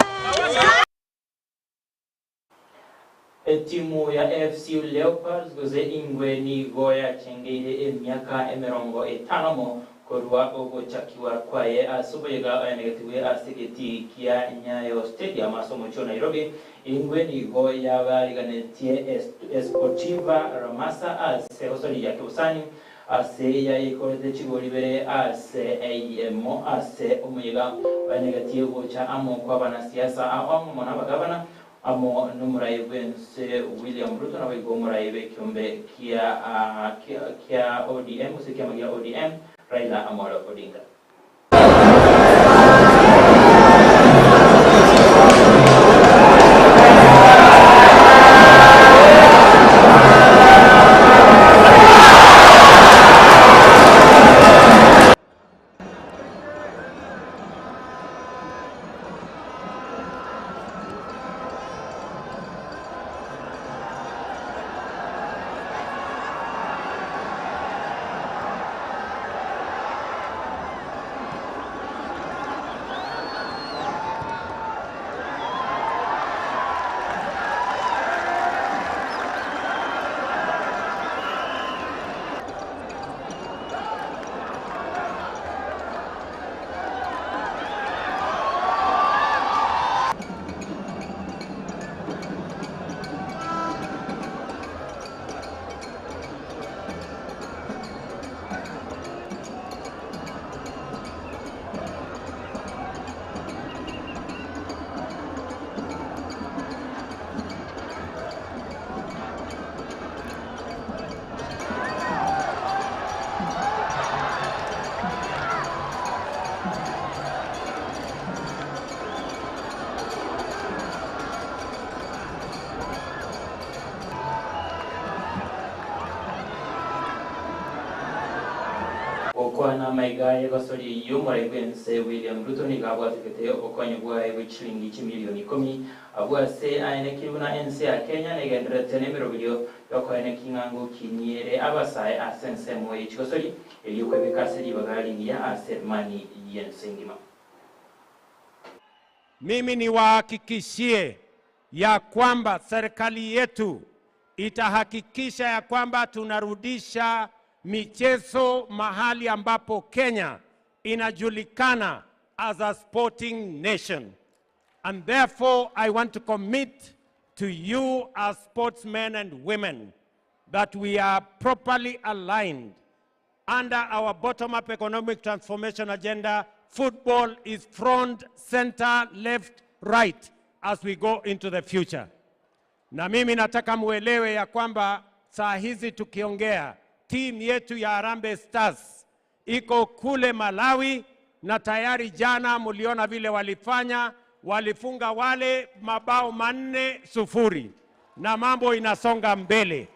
Etimu ya AFC Leopards gose Ingwe nigo yachengeire emiaka 50 mo korwa ogochakiwa kwaye ase oboyega oenegetigwe ase egeti kia Nyayo Stadium ase omochi o Nairobi. Ingwe nigo yabariganetie Esportiva Ramasa ase gosori ya kebusani ase yaikorete chigori ibere ase eyemo ase omoyega oenegetie gocha amo kwa abanasiasa amo na abagabana amo n'omurayi bwense William Ruto nabo omurayi b'ekiombe kia ODM gose kiama gia ODM Raila Amolo Odinga.
Gokwana amaiga y'egosori eyio, omorai bw'ense William Ruto nigo abwatekete obokonyi bwaye bwe chilingi chimilioni ikomi abwo ase aenekire buna ense ya Kenya negendererete nemeroberio yokoenekia ng'a ngokinyie ere abasae ase ensemo ye chigosori erio kwebeka ase ribaga rigiya ase emani y'ense engima.
Mimi niwahakikishie ya kwamba serikali yetu itahakikisha ya kwamba tunarudisha michezo mahali ambapo Kenya inajulikana as a sporting nation. And therefore, I want to commit to you as sportsmen and women that we are properly aligned under our bottom-up economic transformation agenda. Football is front, center, left, right as we go into the future. Na mimi nataka muelewe ya kwamba saa hizi tukiongea, timu yetu ya Harambee Stars iko kule Malawi, na tayari jana mliona vile walifanya, walifunga wale mabao 4-0 na mambo inasonga mbele.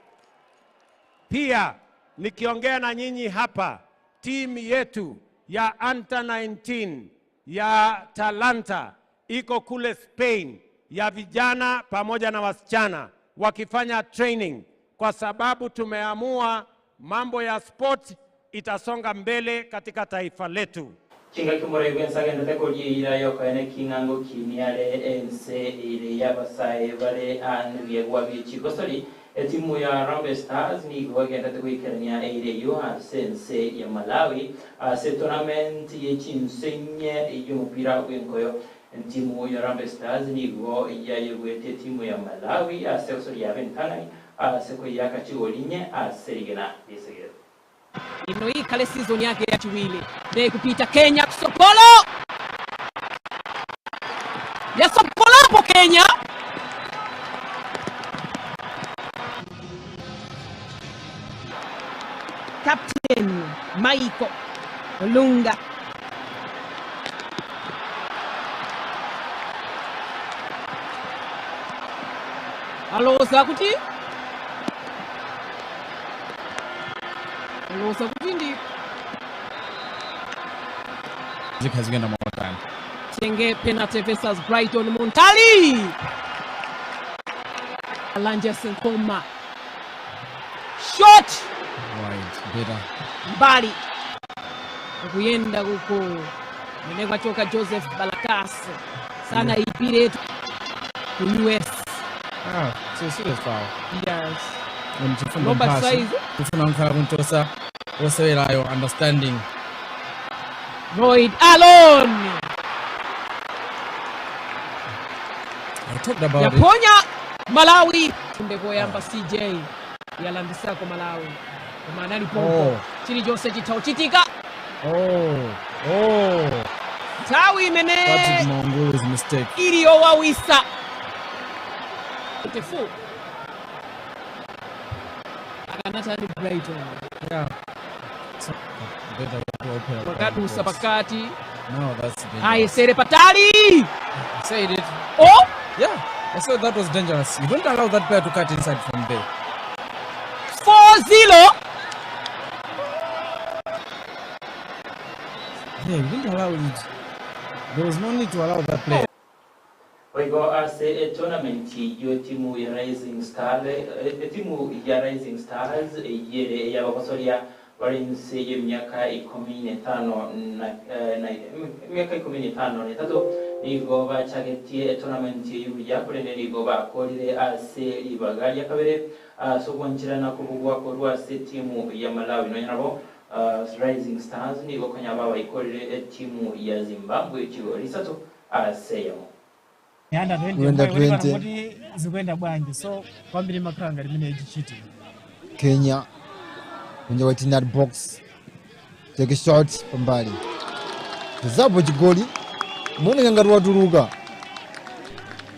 Pia nikiongea na nyinyi hapa, timu yetu ya Under 19 ya Talanta iko kule Spain, ya vijana pamoja na wasichana wakifanya training, kwa sababu tumeamua mambo ya sport itasonga mbele katika taifa letu.
Chingaki omorai bw'ense agendete koria eira y'okoene ng'a ngokinia are ense ere y'abasae bare nebiegwa bie chigosori. Etimu ya Harambee Stars nigo egendete goikerania eira eyio ase ense ya Malawi ase tournament ye chinse inye y'omopira bw'enkoyo. Entimu ya Harambee Stars nigo yayegwete etimu ya Malawi ase gosori yabe entang'ani ase koiyaka chigori inye ase rigena riesegete.
Ino ikhale season yake yachiwiri ndekupita Kenya kusokolo yasokolapo Kenya. Captain Michael Olunga aloza kuti aloza kuti ndi
zikhazikenda motani.
Tenge penalty versus Brighton Muntali. Langes Nkoma. Shot
Wide, better.
Mbali. Kuyenda kuko. Mene kwachoka Joseph Balakas. Sana ipire ku US.
Ah, so serious foul.
Yes.
Chifundo
Lomba
Mphaso.
size.
Kufuna nkhala kuntosa osewerayo understanding.
Lloyd Alon.
I talked about it.
Yaponya Malawi. Kumbe koyamba CJ yalandisako Malawi. Koma anali pompo.
Oh.
Chilichonse chitha kuchitika.
Oh.
Nthawi imene
Patrick Mwaungulu's mistake.
iliyowawisa 24 akanatani Brighton.
Yeah. So, better to open up.
Wakadusa pakati.
No, that's dangerous.
Ayesere patali.
I said it.
Oh!
Yeah, I said that was dangerous. You don't allow that player to cut inside from there.
4-0.
Yeah, you didn't allow it. There was no need to allow that player.
Oigo ase etournament y'etimu ya Rising Stars, etimu ya Rising Stars yere y'abakosoria bari nsi y'emyaka 15 na na emyaka 53 nigo bachagetie etournament y'ubuya kurende nigo bakorire ase ribaga rya kabere ase ogwancherana kobugwa korwa ase etimu ya Malawi nonya nabo Rising Stars nigo konya babaikorire etimu ya Zimbabwe chigori isato ase yamo.
Under 20.
Under 20.
Kuti zikuyenda bwanji, so kwambiri makhala limene ichichiti.
Kenya kunja kwa 18 box, take a shot pambali, zapo chigoli muoneka ngati watuluka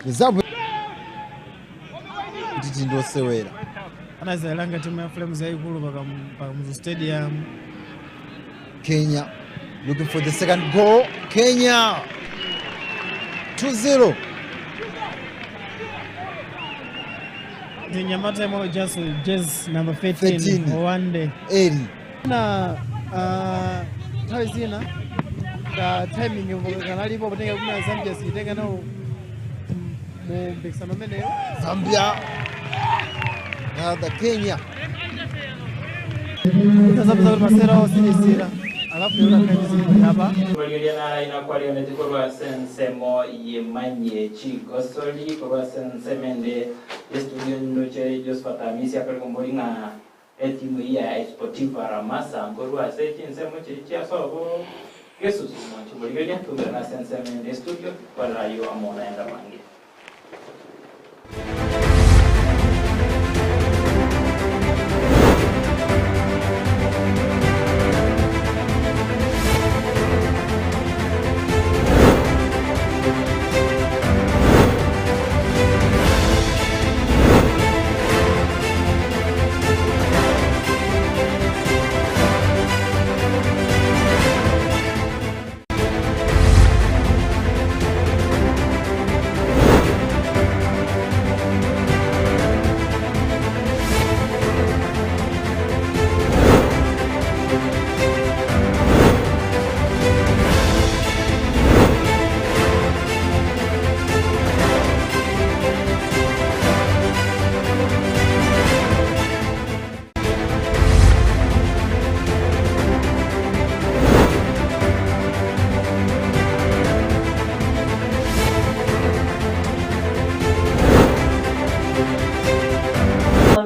zapo kuti tindosewera.
Anazalanga timu ya Flames yayikulu pakamuzu Stadium.
Kenya looking for the second goal. Kenya 2-0.
Nyamata imwe just jezi number 13.
13.
Owande
Eri
na Nthawi zina ka timing kanalipo potenga kuna Zambia sitenga nawo mu mpikisano umeneyo.
Zambia rather Kenya.
Zapeza kuti masewera osirisira alafu yapa
Barigeria nara inakwariganete korwa ase ensemo yemanye chigosori korwa ase ensemo ende estudio ndoche Josephat Hamisi akore kombori ng'a etimu eye ya Sportiva Ramasa nkorwa ase chinsemo chiri chiasobo gesusu mwancho borigeria tubera ase ensemo ende estudio kwarora amo naenda mange.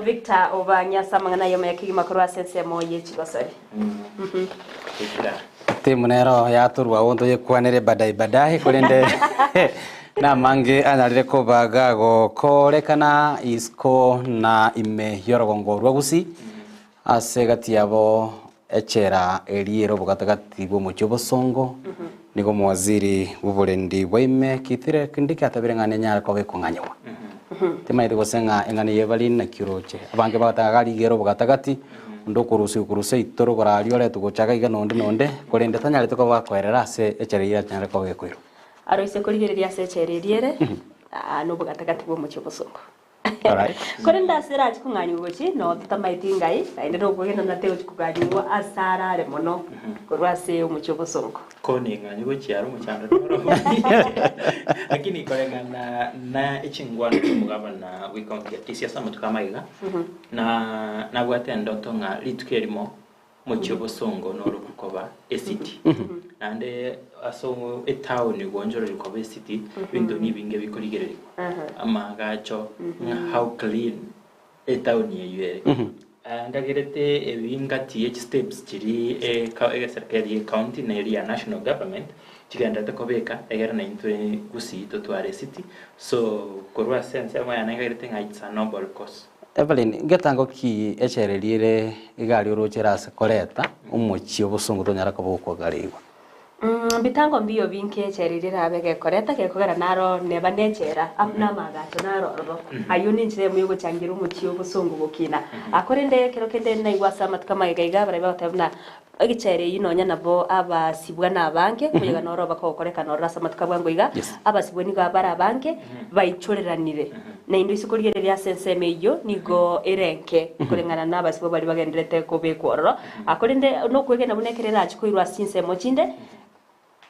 Victor Obanyasa amang'ana ayamo ya kegima korwa ase ensemo ye chigosori.
Timu nero yaturwa untu yekwanire badai badai korende namange anyarire kobaga gokorekana isiko na ime yorogongo rwa Gusii ase gati yabo echera eriero bogatagati bwa omochie obosongo nigo omowaziri bwa oborendi bwa ime Kithure Kindiki atabire ng'a nenyare koba ekong'anyiwa. Timaete gose ng'a eng'ana eye bari naki oroche. Abange bagoteba iga rigere obogatagati, onde okorusia okorusia aitore oboraria oretwe gocha iga iga nonde nonde, korende tanyarete koba gakoerera ase echera eyio achanyare koba gekoirwa.
Aroise korigereria ase echera eria ere, nobogatagati bw'omochie obosongo.
Alright.
Korende ase erachi kong'anyigwa gochia, noo totamaeti ngai, naende nokwegena ng'a tegochi koganyigwa ase arare mono korwa ase omochie obosongo.
Koning'anyi gochia are omochando noro. Lakini koreng'ana na echingwana chi'omogabana bw'ecounty ya Kisii ase amatuko amaiga, na nabwate endoto ng'a rituko erimo mochie obosongo noro gokoba ecity. Naende ase etown goonchoreria koba ecity, ebinto nibinge bikorigererigwa, amaagacho, ng'a how clean etown eyio ere. Ngagerete ebingati ye chisteps chiria eserikali ye county na eria ya national government chigendererete kobeka egere naintwe Gusii totware ecity. So korwa ase ensemo yane ngagerete ng'a it's a noble cause.
Evelyn, ngetango ki echereria ere egari oroche ere ase koreta omochie obosongo tonyara koba okogareigwa?
Mbitango mbiyo binke echela eria erabe gekoreta gekogera naro neba nechela amo namagacho naro ororo. Ayio nenchera eyemo yogochangera omochie obosongo gokina. Korende ekero kende naigwa ase amatuko amagega iga barabwo bagoteba buna egechela eyio nonya nabo abasibwa nabange, koyega noro bakogokorekana ororo ase amatuko a bwango iga, abasibwa nigo bare abange baichoreranire. Naende ase korigereria ase ensemo eyio nigo ere enke koreng'ana nabasibwa baria bagendererete kobekwa ororo. Korende nokwegena buna ekero erache koirwa ase chinsemo chinde,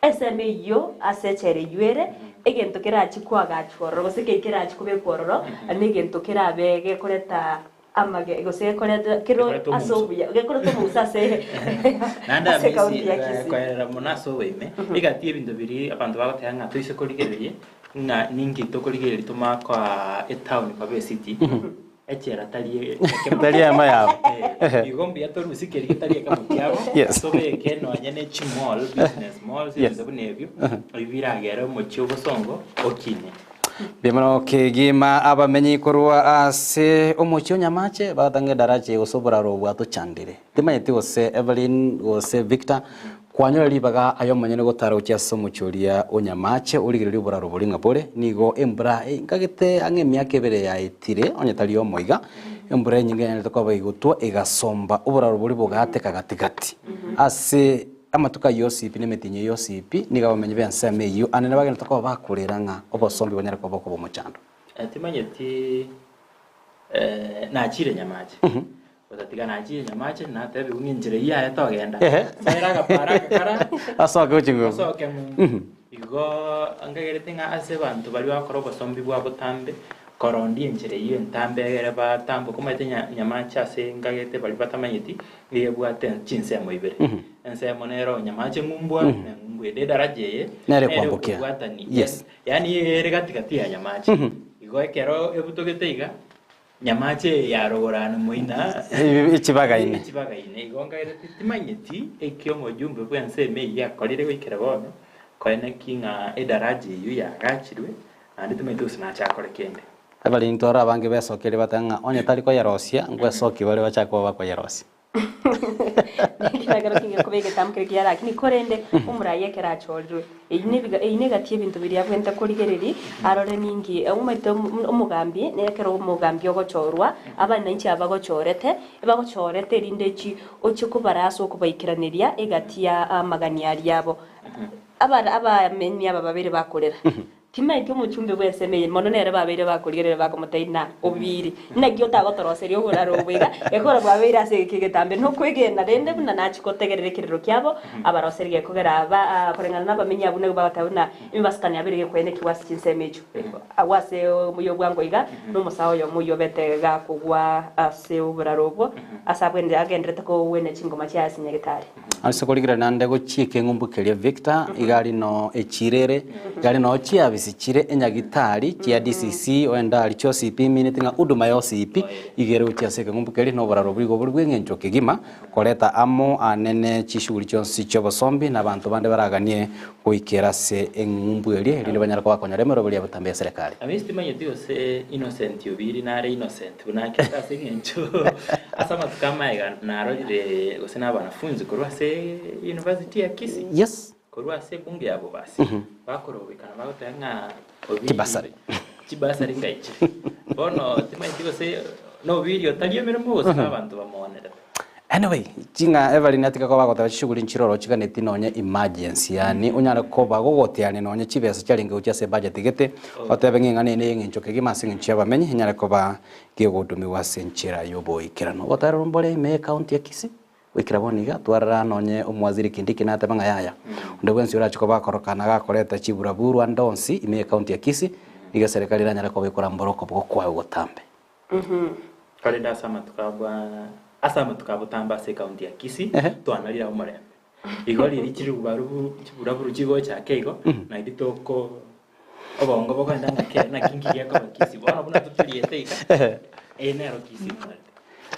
ensemo eyio ase echela eyio ere, egento kerache koagachwa ororo gose kei kerache kobekwa ororo, negento kerabe gekoreta amage gose gekoreta kero
Gekoreta
ase
omomuso.
obuya gekoreta omomuso ase
Naende
ase
Hamisi,
ekaunti ya Kisii.
koerera mono ase oboime, egati y'ebinto biria abanto bagoteba ng'a toise korigereria, ng'a ninki tokorigereria tomanye koa etown koba ecity, Echela tari ekemo.
Tari emo yabo.
Eh, igo mbuya torusie keria getari ekemo kiabo,
Yes.
tobeke nonye ne chimall, business malls,
Yes.
ebinto buna ebio, ebio biragere omochie obosongo okine.
Mbuya mono kegima abamenyi korwa ase omochie o Nyamache bagatanga edaracha eye gose oboraro obwo atochandire. Timanyeti gose Evelyn gose Victor kwanyora ribaga aye omonyene gotara gochia ase omochie oria o Nyamache origererie oboraro boria ng'a bore. Nigo embura engagete ang'e emiaka ebere yaetire onye tari omo iga, embura enyinge yanyarete koba igotwa egasomba oboraro boria bogaateka gati gati. Ase amatuko ayio Yosipi na emetienyi ya Yosipi nigo abamenyi b'ensemo eyio anene bagenderete koba bakorera ng'a obosombi bonyare koba okoba omochando.
Timanyeti nachire Nyamache. Otatiga nachire Nyamache, natebigwe ng'a enchera eyio yaye togenda.
Ehe.
Ere agapara agakara,
Asoke gochia ng'umbu.
Asoke ng'umbu. Igo nkagerete ng'a ase abanto baria bagokora obosombi bwa botambe, korondia enchera eyio entambe egere batamboke. Omanyete nya- Nyamache ase nkagerete baria batamanyeti, nigo ebwate chinsemo ibere. Ensemo nero Nyamache ng'umbu aa, na ng'umbu ende edaraja eye,
Nere
nere
ekwambokia.
ekobwatani.
Yes.
Yaani ere gati gati ya Nyamache. Igo ekero ebutogete iga, Nyamache eye yarogorana moina
Echibagaine.
Echibagaine. Igo nkairete timanyeti eki omojumbe bw'ensemo eyio akorire goikera bono, koeneki ng'a edaraja eyio yaagachirwe, naende timanyeti gose nache akore kende.
Abarinto aro abange besokerie bateba ng'a onye tari koyerosia, ngwesokia bare bachake koba bakoyerosia.
Nekero kinge koba egetambo keria kiya lakini korende omorai ekero achorirwe eyio nebiga eyio negati y'ebinto biria abwenerete korigereria arore ninki omanyete omogambi nekero omogambi ogochorwa abananchi aba bagochorete ebagochorete erinde chi ochie kobara ase okobaikeraneria egati ya amagani aria abo. Abara abamenyi aba babere bakorera. Timaeti omochumbe bw'ensemo eye, mono nere babeire bakorigereria bakomotebia, Na obiiri, naki otagotoroseria oboraro obo iga, ekero bwabeire ase egeka egetambe? Nokwegena rende buna nachia gotegerera ekerero kiabo, abaroserie gekogera aba koreng'ana nabamenyi abwo nigo bagoteba buna emebasukani yabeire gekoenekigwa ase chinsemo echio. Agwo ase omoyio bwango iga, nomosae oyomo oyio obete gakogwa ase oboraro obwo, ase abwenerete agenderete kogwenia chingoma chiaye ase nyagetari.
Ase korigereria naende gochia ekeng'umbu keria Victor, iga aria noo echiro ere, iga aria noo chiabisi chire enyagitari chia DCC, oende aria chia OCP emineti ng'a huduma ya OCP iga ere gochia ase ekeng'umbu keria na oboraro obo igo bore bw'eng'encho kegima koreta amo anene chishughuli chionsi chi'obosombi na abanto bande baraganie goikera ase eng'umbu eria erinde banyare koba bakonyora emeroberi ya botambe ya serekari.
Amisi timanyeti gose Innocent Obiri nare innocent buna akete ase eng'encho ase amatuko amaega narorire gose na abanafunzi korwa ase University ya Kisii
Yes.
korwa ase ebunge ya Bobasi bakorobekana bagoteba ng'a Obiri
Chibasari.
chibasari ngaichire. Bono timanyeti gose na Obiri otari emeremo gose na abanto bamonerete.
Anyway, ching'a Evelyn atige koba agoteba chishughuli nchiroro chiganeti nonye emergency yaani onyare koba gogotiania nonye chibesa chiarenge gochia ase ebudget gete, otebe ng'a eng'ana eye neyeng'encho kegima ase eng'encho y'abamenyi enyare koba kegotumiwa ase enchera y'oboikeranu. Ogotarerwa mbore ime y'ecounty ya Kisii, goikera bono iga twarora nonye omowaziri Kindiki nateba ng'a yaya, onde bwensi orache koba akorokana gakoreta chiburaburu ande onsi ime y'ecounty ya Kisii, nigo eserekari eranyare koba ekorambora okoboko kwaye gotambe.
Korende ase amatuko abwo ase amatuko a botambe ase ekaunti ya Kisii, twanarire omorembe. Igo riria chiribubarubu chiburaburu chigocha ake igo, naende toko obongo bokogenda ng'a ke naki nki gekoba Kisii. Bono buna toturiete iga, eye nero Kisii mwarete.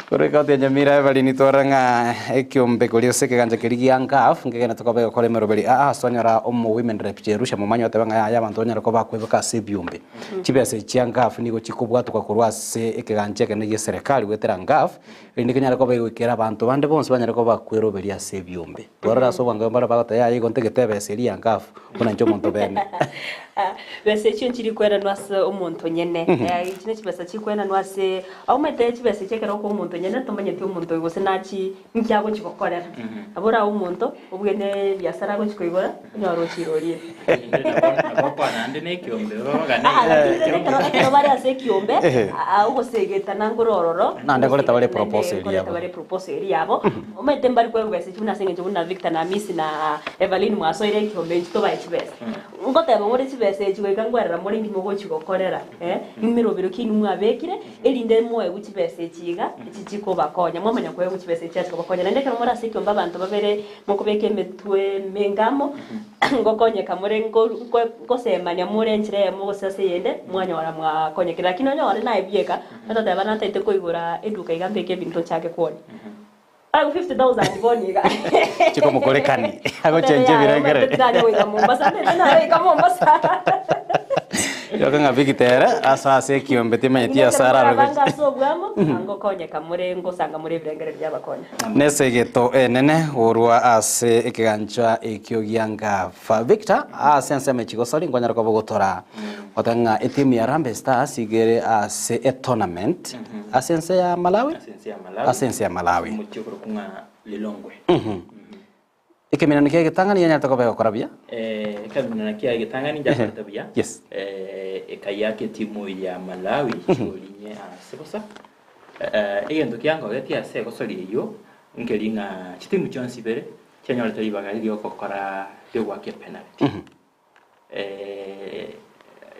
Korwa ekaunti ya Nyamira Evelyn twarora ng'a ekiombe koria ase ekegancha keria gia NGAAF nkegene tokoba egokora emeroberi aa ase twanyora omo women rep Jerusha Momanyi oteba ng'a yaya abanto banyare koba bakoebeka ase ebiombe. Chibesa echi chia NGAAF nigo chikobwatoka korwa ase ekegancha ekenene gie serikali goetera NGAAF erinde kenyare koba egoikera abanto bande bonsi banyare koba bakweroberia ase ebiombe. Twarora ase obwango mbare bagoteba yaya igo ntagete ebesa eria ya NGAAF buna inche omonto bene.
Besa echio nchiri kweranwa ase omonto nyene. Echi ne chibesa chikwenanwa ase Aumete chibesa echi ekero okoa omonto nyene tomanyeti omonto oyo gose nachi inki agochi gokorera. Nabo orae omonto obwene ebiasara agochi koigora onyore ochire orire. Aa lakini rende ekero ekero bare ase ekiombe aa ogosegetana nkore ororo
Naende koreta bare proposal
koreta
yabo.
bare proposal eria yabo omanyete mbari koegwa besa echi buna ase eng'encho buna Victor na Hamisi na Evaline mwasoire ekiombe inche tobae chibesa. Ngoteba more chibesa echi goika nkwerera more inki mogochi gokorera eh, emerobero ki inwe mwabekire, erinde moegwe chibesa echi iga, echi chikobakonya, mwamanya koegwa chibesa echi chiacha kobakonya. Naende ekero more ase ekiombe abanto babere mokobeka emetwe emenge amo, ngokonyeka more nkoru nko nkosemania more enchera eyemo gose ase eyende, mwanyora mwakonyekire. Lakini onyore naye bieka, ototeba nataete koigora eduka iga mbeke ebinto nchake kwonia. Aye 50,000 bono iga.
Chikomokorekani, agochenchia ebirengere.
Tindanya goika Mombasa, tindanya goika Mombasa.
Yoka ng'a Victor ere ase ase ekiombe timanyeti ase arare
Abanga
gochia.
ase obwamo, ngokonyeka more ngosanga more ebirengere biabakonya.
Nesegeto enene korwa ase ekegancha ekio gia Ngafa. Victor, ase ensemo echigosori nkonyara koba ogotora goteba ng'a etimu ya Harambee Stars iga ere ase etournament ase ense ya Malawi? Ase ense ya Malawi.
Omochie okorokwa ng'a Lilongwe.
Ekeminano kia egetang'ani yanyarete koba egokora buya.
Ekeminano kia egetang'ani njakorete buya.
Yes.
Ekayaka etimu ya Malawi chigoli inye ase bosa. Egento kiangogetie ase egosori eyio nkeri ng'a chitimu chionsi ibere chianyorete ribaga ri'ogokora ri'ogoaka epenalty.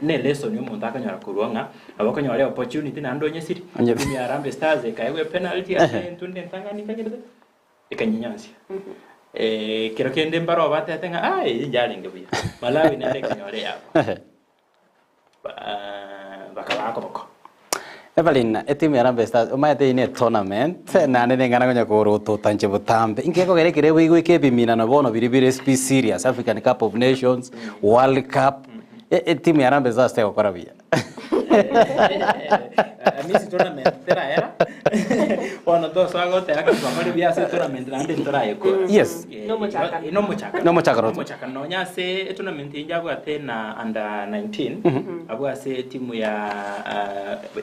Ne lesson omonto akonyora korwa ng'a nabo okonyora eopportunity naende onyesiri.
Onye-
Timu ya Harambee Stars ekaegwa epenalty ase entunde entang'ani ekagerete ekanyenyonsia. Ekero kende mbaro batete ng'a ah eye yarenge buya. Malawi nere ekanyora eyabo. Bakabaa koboko.
Evelyn, etimu ya Harambee Stars, omanyete eyio ne etournament, naende neng'ana konya korotota inche botambe. Inki gekogera ekere goika ebiminano bono biria bire be serious, African Cup of Nations, World Cup, etimu ya Harambee Stars tegokora buya.
Amisi tournament teraera bono tosoa goteba ng'a twakore buya ase etournament naende ntorayekora.
Yes.
Nomochakano. Nomochakano.
Nomochakano.
Nomochakano. Nonya ase etournament eyio njabwate na under 19 abwo ase etimu ya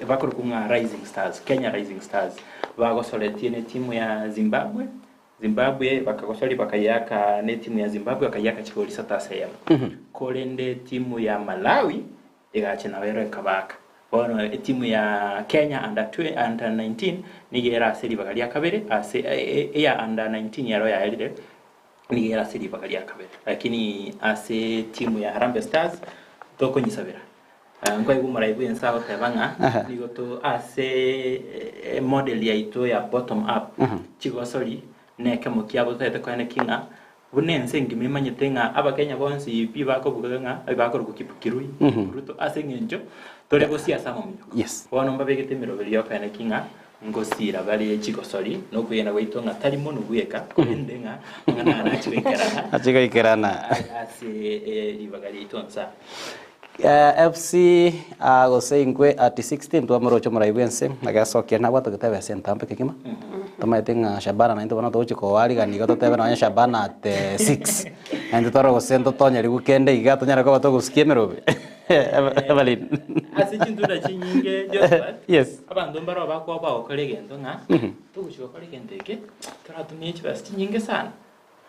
bakorokwa ng'a Rising Stars, Kenya Rising Stars bagosoretie ne etimu ya Zimbabwe, Zimbabwe bakagosoria bakayiaka ne etimu ya Zimbabwe bakayiaka chigori isato ase eyemo. Korende etimu ya Malawi Egacha nabo ero ekabaaka. Bono etimu ya Kenya under under 19 nigo ere ase ribaga ria kabere ase eya under 19 ero yaerire nigo ere ase ribaga ria kabere. Lakini ase etimu ya Harambee Stars tokonyisabera. Nkoigwa omorai bwense agoteba ng'a nigo to ase emodel yaito ya bottom up chigosori nekemo kiabo totaete koenekia ng'a Buna ense engima emanyete ng'a Abakenya bonsi pi bakobuga ng'a bakorokwa Kipkirui, Ruto ase eng'encho tore gosia ase amamunyoko.
Yes.
Bono mbabegete emeroberio y'okoena ki ng'a ngosiira bare chigosori na okwegena gwaito ng'a tari monwe bweka korende ng'a amang'ana aya nachi goikerana
Achi goikerana.
ase ribaga riaito nsa.
FC gose inkwe at 16 twamoroche omorai bwense agesokia nabwate goteba ase entambe kegima tomaete ng'a Shabana naintwe bono togochi koarigania igo totebe nonye Shabana at 6 naintwe tore gose ntotonyerigwe kende iga tonyare koba togosukia emerobe Evelyn.
Ase chintunda chinyinge Josephat,
Yes.
abanto mbaro bakoba bagokora egento ng'a togochi gokora egento eke toratumie chibesa chinyinge sana.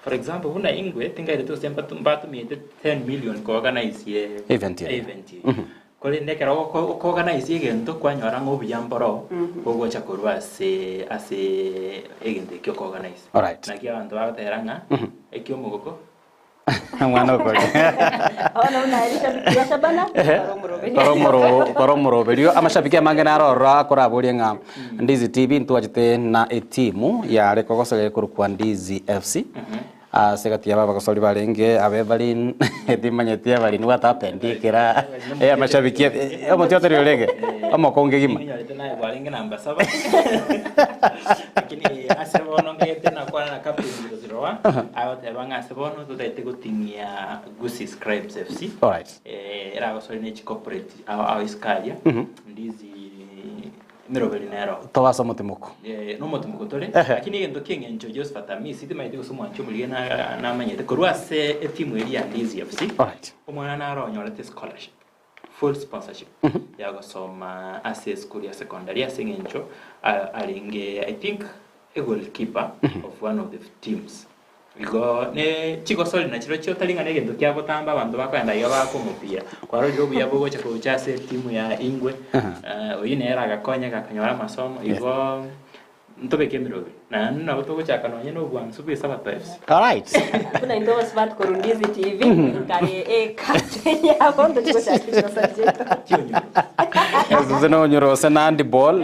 For example, buna ingwe tingairete gose mbatumiete 10 million ko organize
Event eye.
event eye. Korende ekero oko organize egento kwanyora ng'a obuya mboro bogocha korwa ase ase egento ekio oko organize.
Alright.
Naki abanto bagotera ng'a ekiomogoko
Omwana okoria.
Bono buna erishabiki ria Shabana,
Kora omoro kora omoroberio amashabiki amange naro ororo akoraborie ng'a Ndizi TV ntwachete na etimu yare kogosoria korokwa Ndizi FC ase gati yabo abagosori barenge aba Evelyn timanyeti Evelyn what happened ekera amashabiki omotiatori tori orenge omokonge gima.
Ninyorete naye bwarenge namba saba lakini ase bono ngete nakwana na captain 001 agoteba ng'a ase bono totaete goting'ia Gusii Scribes FC
Alright.
eragosori ne chicorporate ao ao isiko aria Ndizi emeroberi nero
Tobe ase omotimoko.
Nomotimoko tore
Ehe.
lakini egento ki'eng'encho Josephat Amisi timaeti gose omwanchi omorigia namanyete korwa ase etimu eria ya Ndizi FC
Alright.
omwana naro onyorete scholarship full sponsorship ya gosoma ase esukuru ya secondary ase eng'encho arenge I think a goalkeeper of one of the teams. Igo ne chigosori nachirochio tari ng'a negento kia gotamba abanto bakoenda iga baaka omopira. Kwarorire obuya bogocha gocha ase etimu ya Ingwe, oyio nere agakonyeka akanyora amasomo, igo ntobeke emeroberi. Naende nabo togochaka nonye na obwansu bwa Esabato FC.
Alright.
Buna intwe abasubati korwa Ndizi TV, nkare ekate yabo ntochi gochaka chigosori chiaito.
Gose nonyore gose na handball.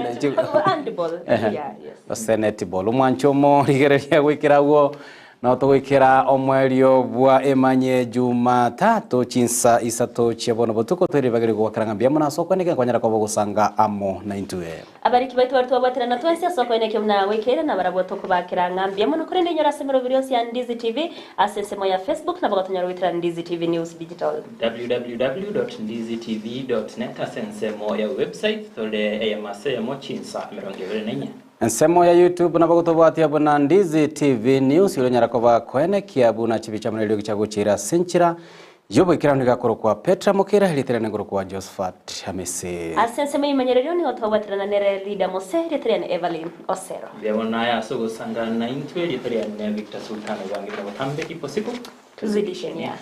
Handball,
Ehe.
yeah, yes.
Gose netball. Omwancho omorigereria goikera agwo nabo togoikera omoerio bwa emanye Jumatatu chinsa isato chia bono botuko toirebagerie gowakera ng'a mbuya mono ase okweneka nkonyara koba ogosanga amo naintwe.
Abariki baito baria twabwaterana twensi ase okoenekia buna goikeire nabarabwo tokobakera ng'a mbuya mono korende inyore ase emeroberi yonsi ya Ndizi TV ase ensemo ya Facebook nabo gotonyora goetera Ndizi TV News Digital.
www.ndizitv.net ase ensemo ya website tore eyemo ase eyemo chinsa 24.
Ensemo ya YouTube nabo gotobwatia buna Ndizi TV News oranyara koba koenekia buna chibicha buna eriogi chiagochiira ase enchera y'oboikeranu iga korokwa Petra Mokera erieta riane nkorokwa Josephat Hamisi.
Ase ensemo y'emenyerero nigo twabwaterana nere Lida Mose, erieta riane Evelyn Osero.
Mbuya mono aye ase ogosangana naintwe, erieta riane Victor Sultan Obwange na botambe ipo siku
Tuzidishenia.